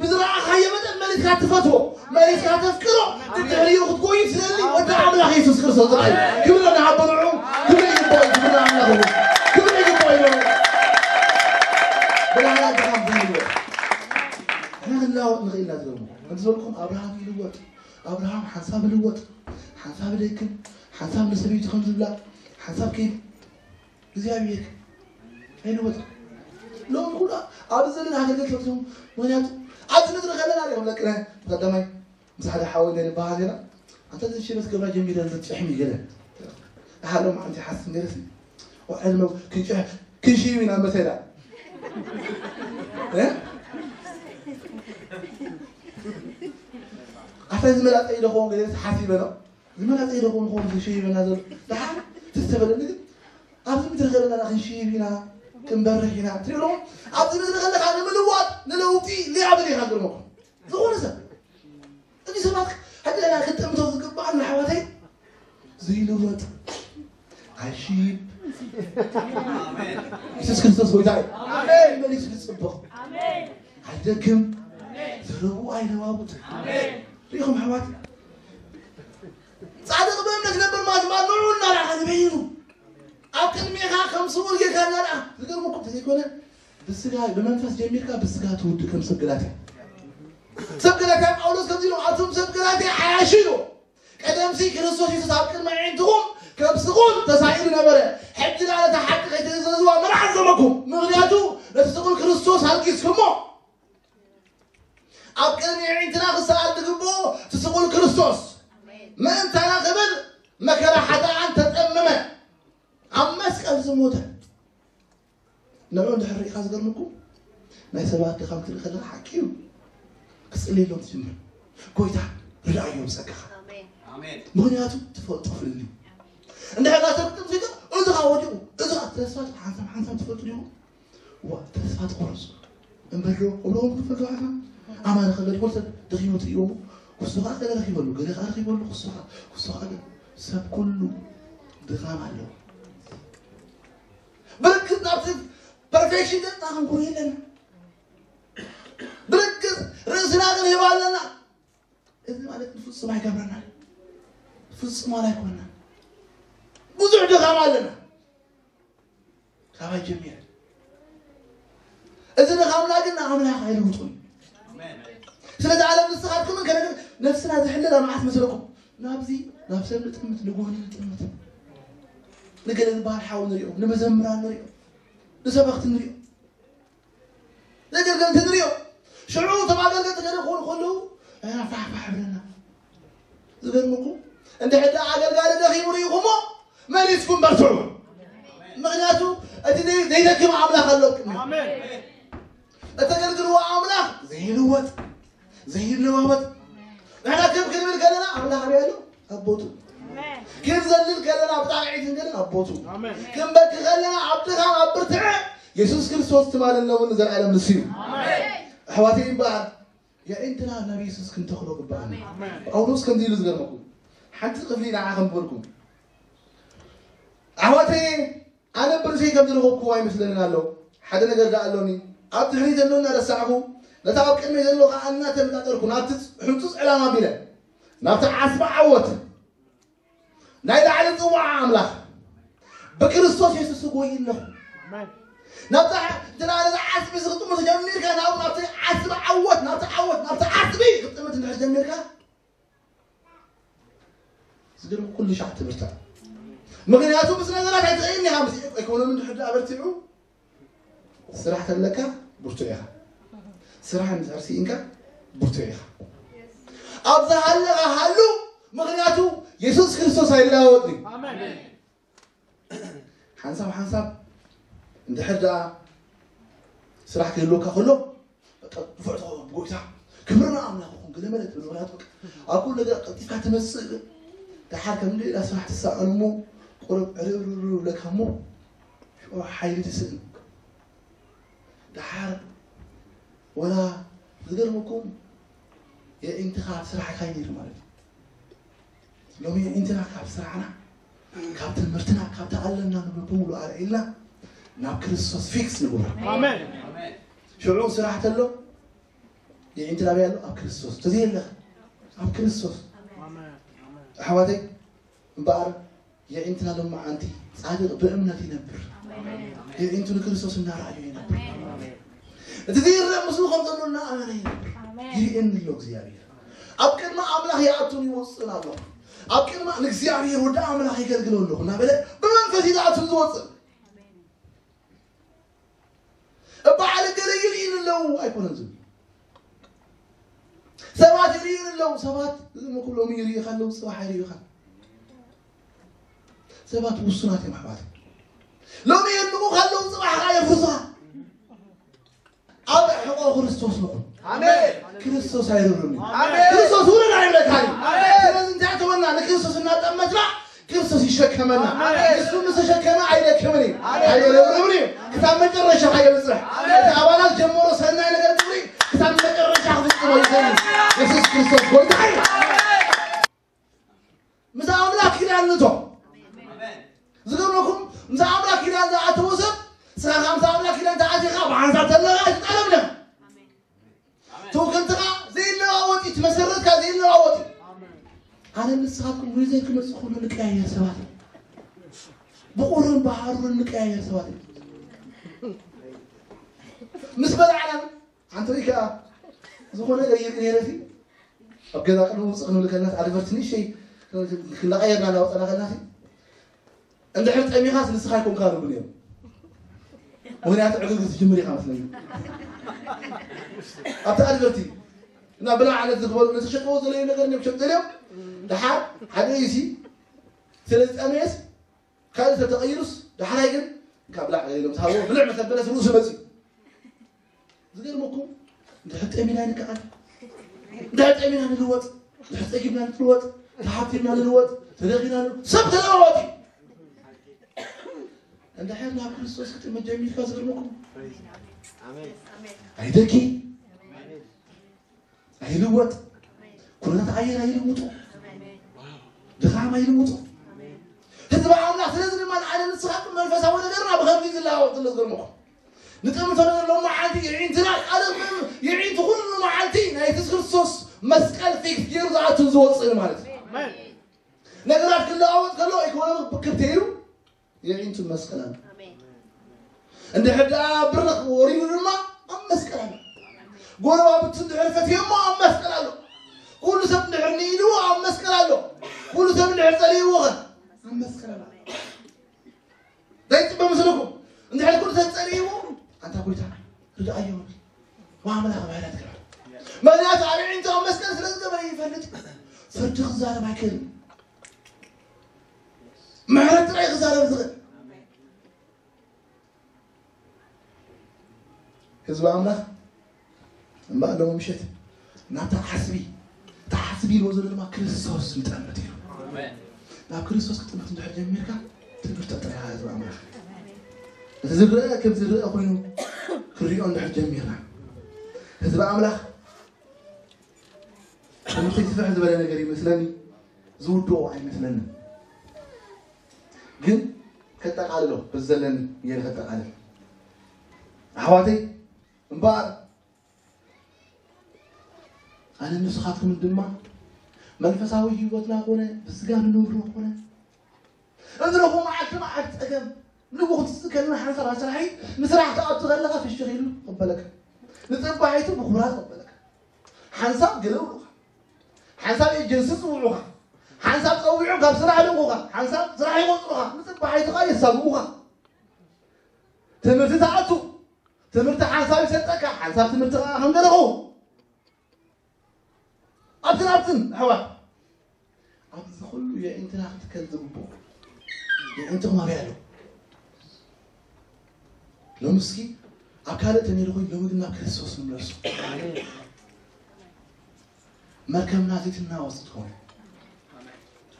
ብዝረኣኻዮ መጠን መሊስካ ትፈትዎ፣ መሊስካ ተፍቅሮ፣ ድሕሪኡ ክትጎይ ስለሊ ወዲ ኣምላኽ የሱስ ክርስቶስ ጥራይ። ክብሪ ንዓቦ ንዑ፣ ክብሪ ይግባኦ፣ ክብሪ ኣምላኽ እዩ። ክብሪ ይግባኦ እዩ። ብላዕላ ድኻም ዘይብሎ ንኽንለዋወጥ ንኽእል ኢና ዝገርሙ። ከምቲ ዝበልኩም ኣብርሃም ይልወጥ፣ ኣብርሃም ሓንሳብ ይልወጥ፣ ሓንሳብ ይደክም፣ ሓንሳብ ንሰበይቱ ከም ዝብላ፣ ሓንሳብ ከይድ እግዚኣብሔር ኣይልወጥ። ሎም ኩላ ኣብዚ ዘለና ኣገልገልቲ ወቅቶም ምክንያቱ ኣብዚ ምድሪ ከለና ሪኦም ለቅነ ቀዳማይ ምስ ሓደ ሓወይ ነን በሃል ኔራ ኣንተ ዝሽበት ገብራ ጀሚረ ዝጭሕም ይገለ ሓሎም ኣንቲ ሓስብ ኔረስ ዕልመ ክንጭሕ ክንሽዩ ኢና መሰላ ኣታ ዝመላጠ ኢለኾን ገለ ሓሲበ ነው ዝመላጠ ኢለኾን ኾን ዝሽይበና ዘሎ ደሓን ትስተበለኒ ግን ኣብዚ ምድሪ ዘለና ክንሽይብ ኢና ክንበርሕ ኢና ትብሎ ኣብዚ ምድሪ ከለኻ ንምልዋጥ ንለውጢ ሊያብል ኢኻ ዝገርመኩም ዝኾነ ሰብ እዚ ሰባት ሕድና ክትጥምቶ ዝግባእ ንኣሕዋተይ ዘይልወጥ ኣይሽይብ ኢየሱስ ክርስቶስ ጎይታ እዩ መሊሱ ዝፅብቕ ኣይደክም ዘረቡ ኣይለዋውጥ ሪኢኹም ኣሕዋት ጻድቕ ብእምነት ነበር ማለት ማለት ንዑ እናረኣኻ ዝበይኑ ኣብ ቅድሜኻ ከም ስውር ጌርካ እናረኣ ዝገርመኩም ተዘይኮነ ብስጋ ብመንፈስ ጀሚርካ ብስጋ ትውድእ ከም ሰብ ገላትያ ሰብ ገላትያ ጳውሎስ ከምዚ ኢሉ ኣቱም ሰብ ገላትያ ዓያሹ ኢሉ ቀደምሲ ክርስቶስ የሱስ ኣብ ቅድሚ ኣዒንትኹም ከም ስቑል ተሳኢሉ ነበረ ሕጂ ዳ ነታ ሓቂ ከይትእዘዝዋ መርዓት ዘለኩም ምኽንያቱ ነቲ ስቑል ክርስቶስ ኣልጊስኩሞ ኣብ ቅድሚ ኣዒንትና ክሰኣል ዝግብኦ እቲ ስቑል ክርስቶስ ምእንታና ክብል መከራ ሓጥኣን ተጠመመ ኣብ መስቀል ዝሞተ ንዑ እንድሕር ርኢኻ ዝገርመኩም ናይ ሰባት ድኻም ክርኢ ከለኻ ሓቂ እዩ ክፅልየሎም ትጅምር ጎይታ ርድኣዮ ብፀጋኻ ምኽንያቱ ትፈልጦ ፍልልዩ እንድሕር ናሰብ ክትምስቶ እዚ ኻ ወዲቑ እዚ ኻ ተስፋ ሓንሳብ ሓንሳብ ትፈልጡ ዲኹም ተስፋ ትቆርፁ እምበር ዶ እብሎም ክፈልጡ ዓኻ ኣማን ከለድ ኩሉ ሰብ ደኺሙ ትእይዎ ኩሱ ኸዓ ገለ ረኺበሉ ገለ ኸዓ ረኺበሉ ኩሱ ኸዓ ኩሱ ኸዓ ገለ ሰብ ኩሉ ድኻም ኣለዎ ብርግጽ ናብቲ ፐርፌክሽን ገጽና ክንኮን የለና ብርግጽ ርእስና ክንህብ ኣለና እዚ ማለት ንፍጹም ኣይገብረና ፍጹም ኣይኮንና ብዙሕ ድኻም ኣለና ካባይ ጀሚረ እዚ ድኻምና ግን ንኣምላኽ ኣይልውጡን ስለዚ ዓለም ንስኻትኩምን ከነግር ነፍስና ዝሕልላ መዓት መስለኩም ናብዚ ናብ ሰብ ንጥምት ንጎኒ ንጥምት ንገለ ዝበሃል ሓው ንሪኦ ንመዘምራን ንሪኦ ንሰበኽቲ ንሪኦ ዘገልገልቲ ንሪኦ ሽዑ እቶም ኣገልገልቲ ገለ ክኾኑ ከለዉ ፋሕፋሕ ብለና ዝገርመኩም እንድሕር ደኣ ኣገልጋሊ ደኺሙ ርኢኹሞ መሊስኩም በርትዑ ምኽንያቱ እቲ ዘይደክም ኣምላኽ ኣሎ ቅድሚ እተገልግልዎ ኣምላኽ ዘይልወጥ ዘይለዋወጥ ንሕና ክብ ክንብል ከለና ኣምላኽ ኣበይ ኣሎ ኣብ ቦቱ ክንዘልል ከለና ብጣቕዒት ንገልን ኣብ ቦቱ ክንበኪ ከለና ኣብ ድኻም ኣብ ብርትዐ የሱስ ክርስቶስ ትማልን ለውን ንዘለዓለም ንሱ እዩ ኣሕዋተይ ይበሃል የዒንትና ናብ የሱስ ክንተኽሎ ግባኣና ጳውሎስ ከምዚ ኢሉ ዝገርመኩም ሓንቲ ክፍሊ ንዓ ከም ዝበልኩም ኣሕዋተይ ኣነ ብርእሰይ ከም ዝረኸብኩዎ ኣይመስለንን ኣሎ ሓደ ነገር ደኣ ኣሎኒ ኣብ ድሕሪ ዘሎ እናረሳዕኹ ነታ ኣብ ቅድመይ ዘሎ ከዓ እናተመጣጠርኩ ናብቲ ሕንፁፅ ዕላማ ኣቢለ ናብቲ ዓስቢ ዓወት ናይ ላዕሊ ጽዋዓ ኣምላኽ ብክርስቶስ የሱስ እጎይ ኣለኹ ናብታ እንትና ነዛ ዓስቢ ዝኽጥሞ ተጀሚርካ ናብ ናብቲ ዓስቢ ዓወት ናብቲ ዓወት ናብቲ ዓስቢ ክጥምት እንድሕር ጀሚርካ ዝገርም ኩሉ ሻዕ ትምህርታ ምክንያቱ ምስ ነገራት ኣይትኸይን ኢኻ ምስ ኢኮኖሚ እንድሕር ኣበርቲዑ ስራሕ ተለካ ብርቱ ኢኻ ስራሕ እንድሕር ስኢንካ ብርቱ ኢኻ ኣብ ዝሃለኻ ሃሉ ምክንያቱ የሱስ ክርስቶስ ኣይለዋወጥን ሓንሳብ ሓንሳብ እንድሕር ደኣ ስራሕ ክህልወካ ከሎ ንፉዕ ትኸውን ብጎይታ ክብርና ኣምላኽ ይኹን ገለ መለ ትብል ምክንያቱ ኣብ ኩሉ ነገር ቀልጢፍካ ትመፅእ ደሓር ከም እንደ ኢላ ስራሕ ትሰኣን እሞ ቁሩብ ዕርብርብር ይብለካ እሞ ሽዑ ሓይሊ ትስእን ደሓር ወላ ዝገርመኩም የዒንትኻ ስራሕካ ይነይሩ ማለት እዩ ሎሚ ኣዒንትና ካብ ስራሕና፣ ካብ ትምህርትና፣ ካብ ተኣለና ንብሎ ብምሉእ ኣልዒልና ናብ ክርስቶስ ፊክስ ንግበሮ። ኣሜን። ሽዑ ስራሕ ተሎ የዒንትና ኣበይ ኣሎ? ኣብ ክርስቶስ። ተዘየለ ኣብ ክርስቶስ። ኣሕዋተይ እምበኣር የዒንትና ሎማዓንቲ ጻድቕ ብእምነት ይነብር። የዒንቱ ንክርስቶስ እናረኣዩ ይነብር። እቲ ዘይረእ ምስሉ ከም ዘሎ እናኣመነ ይነብር። ይርእየኒ ኣሎ እግዚኣብሔር። ኣብ ቅድሚ ኣምላኽ ይኣቱን ይወፅእን ኣሎ። ኣብ ቅድሚ ንእግዚኣብሔር ወዲ ኣምላኽ ይገልግሎ ኣለኹ እናበለ ብመንፈስ እዩ ዝኣቱን ዝወፅእ። እበዓል ገለ ይርእይን ኣለዉ ኣይኮነን ዝብል። ሰባት ይርእይን ኣለዉ። ሰባት ዝምኩ ሎሚ ይርእዩኻ ኣለዉ፣ ጽባሕ ኣይርእዩኻ። ሰባት ውሱናት እዮም ኣሕዋት። ሎሚ የድንቑኻ ኣለዉ፣ ጽባሕ ኸዓ የፍርሱኻ። ኣብ ሕቖ ክርስቶስ ንኹን። ኣሜን። ክርስቶስ ኣይርርም እዩ። ኣሜን። ክርስቶስ ውረድ ኣይብለካን እዩ። ኣሜን። ስለዚ እንታይ ተበልና ንክርስቶስ እናጠመትና ክርስቶስ ይሸከመና። ኣሜን። እሱ ምስ ተሸከመ ኣይደክምን እዩ። ኣሜን። ኣይረብርብን እዩ። ክሳብ መጨረሻ ከየብፅሕ። ኣሜን። እቲ ኣባላት ጀመሮ ሰናይ ነገር ትብሪ ክሳብ መጨረሻ ክፍፅሞ ይዘኒ። የሱስ ክርስቶስ ጎይታ እዩ። ምስ ኣምላኽ ኪዳን ንቶ ዝገርመኩም ምስ ኣምላኽ ኪዳን ዝኣተወ ሰብ ስኻ ምስ ኣምላኽ ኪዳን ተኣቲኻ ብሓንሳብ ተለኻ ኣይትጠለብነ ትውክልትኻ ዘይለዋወጥ እዩ ትመሰረትካ ዘይለዋወጥ እዩ ኣነ ንስኻትኩም ዊዘር ክመፅእ ከሎ ንቀያየር ሰባት ብቁርን ብሃሩርን ንቀያየር ሰባት ምስ በላዕናን ሓንቲ ሪካ ዝኾነ ነገር ይርኢ ነይረ ሲ ኣብ ገዛ ቅድሚ ውፅእ ክንብል ከለና ኣድቨርት ንእሽተይ ክንቀየርና እናወፀና ከለና ሲ እንድሕር ጠሚኻስ ንስኻ ኣይኮንካ ንብሉ እዮም ምክንያቱ ዕግርግር ትጅምር ኢኻ መስለኒ ኣብቲ ኣድቨርቲ እና ብላ ዓይነት ዝኽበሉ ነቲ ሸጥዎ ዘለዩ ነገር እዮም ሸጥ ዘልዮም ድሓር ሓደ እዩ ሲ ስለ ዝጠመየስ ካልእ ሰብ ተቐይሩስ ዳሕራይ ግን ካብ ላዕ ገለ ኢሎም ዝሃብዎ ብልዕ መሰበለስ ርእሱ መፅዩ ዝገርመኩም እንድሕር ጠሚና ንከኣል እንድሕር ጠሚና ንልወጥ እንድሕር ፀጊብና ንልወጥ ተሓቲምና ንልወጥ ተደኺና ንልወጥ ሰብ ተለዋዋጢ እንድሕር ናብ ክርስቶስ ክጥመት ጀሚርካ ዝገርመኩም ኣይደኪ ኣይልወጥ ኩነታት ኣየር ኣይልውጡ ድኻም ኣይልውጡ ህዝቢ ኣምላኽ ስለዚ ድማ ንዓለም ንስኻትኩም መንፈሳዊ ነገርና ብኸምዚ ዝለዋወጥ ዘሎ ዝገርመኩም ንጥምቶ ነገር ሎም መዓልቲ የዒንትና ቃል የዒንቱ ኩሉ መዓልቲ ናይ የሱስ ክርስቶስ መስቀል ፊክስ ገይሩ ዝኣቱ ዝወፅእ ማለት እዩ ነገራት ክለዋወጥ ከሎ ኢኮኖሚ ክብተ ኢሉ የዒንቱ መስቀል ኣሎ እንድሕር ደኣ ብርኽ ወሪዱ ድማ ኣብ መስቀል ኣሎ ጎረባብቱ እንድሕር ፈትዮሞ ኣብ መስቀል ኣሎ ኩሉ ሰብ እንድሕር ንኢልዎ ኣብ መስቀል ኣሎ ኩሉ ሰብ እንድሕር ጸሊእዎ ኸ ኣብ መስቀል ኣሎ ዘይጽበ ምስልኩም እንድሕር ኩሉ ሰብ ጸሊእዎ ኣንታ ጎይታ ርድኣዮ ብል ዋምላኽ ምሕረት ግበር ምኽንያቱ ኣብ ዕንቶ ኣብ መስቀል ስለ ዝገበረ ይፈልጥ ፍርዲ ክዛረብ ኣይክእልን ምሕረት ጥራይ ክዛረብ ዝኽእል ህዝቢ ኣምላኽ እምበኣር ሎሚ ምሸት ናብታ ዓስቢ እቲ ዓስቢ ኢልዎ ዘሎ ድማ ክርስቶስ ንጠምት ኢሉ ናብ ክርስቶስ ክጥምት እንድሕር ጀሚርካ ትምህርቲ ጥራይ ህዝቢ ኣምላኽ እቲ ዝረአ ከም ዝረአ ኮይኑ ክሪኦ እንድሕር ጀሚርና ህዝቢ ኣምላኽ ትምህርቲ ስፍሕ ዝበለ ነገር ይመስለኒ ዝውድኦ ኣይመስለንን ግን ከጠቃልሎ በዚ ዘለኒ ገይረ ከጠቃልል ኣሕዋተይ እምበኣር ኣነ ንስኻትኩም ድማ መንፈሳዊ ህይወትና ኮነ ብስጋ ንነብሮ ኮነ እንረኽቦ መዓልቲ መዓልቲ ፀገም ንግሆ ክትስእ ከለና ሓንሳብ ኣስራሒ ንስራሕ ትኣቱ ከለኻ ፍሽኽ ኢሉ ይቕበለካ ንፅባሒቱ ብኩራ ይቕበለካ ሓንሳብ ገለ ውሉኻ ሓንሳብ ኤጀንሲ ዝውዑኻ ሓንሳብ ፀዊዑ ካብ ስራሕ ልእኹኻ ሓንሳብ ስራሕ ይቆፅሩኻ ንፅባሒትኻ የሳግኡኻ ትምህርቲ ትኣቱ ትምህርቲ ሓንሳብ ይሰጠካ ሓንሳብ ትምህርቲ ከዓ ከም ገለኹ ኣብትን ኣብትን ኣሕዋት ኣብዚ ኩሉ የዒንትና ክትከል ዝግብኦ የዒንትኹም ኣበይ ኣሎ ሎሚ እስኪ ኣብ ካልእ ተነይሩ ኮይኑ ሎሚ ግን ናብ ክርስቶስ ንምለሱ መርከብና ዘይትናወፅ ትኾነ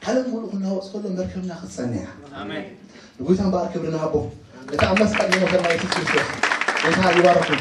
ዓለም ሙሉእ ክናወፅ ከሎ መርከብና ክትፀንያ ንጎይታ እምበኣር ክብሪ ንሃቦ እቲ ኣብ መስቀል ዝሞተና የሱስ ክርስቶስ ጎይታ ይባረኩም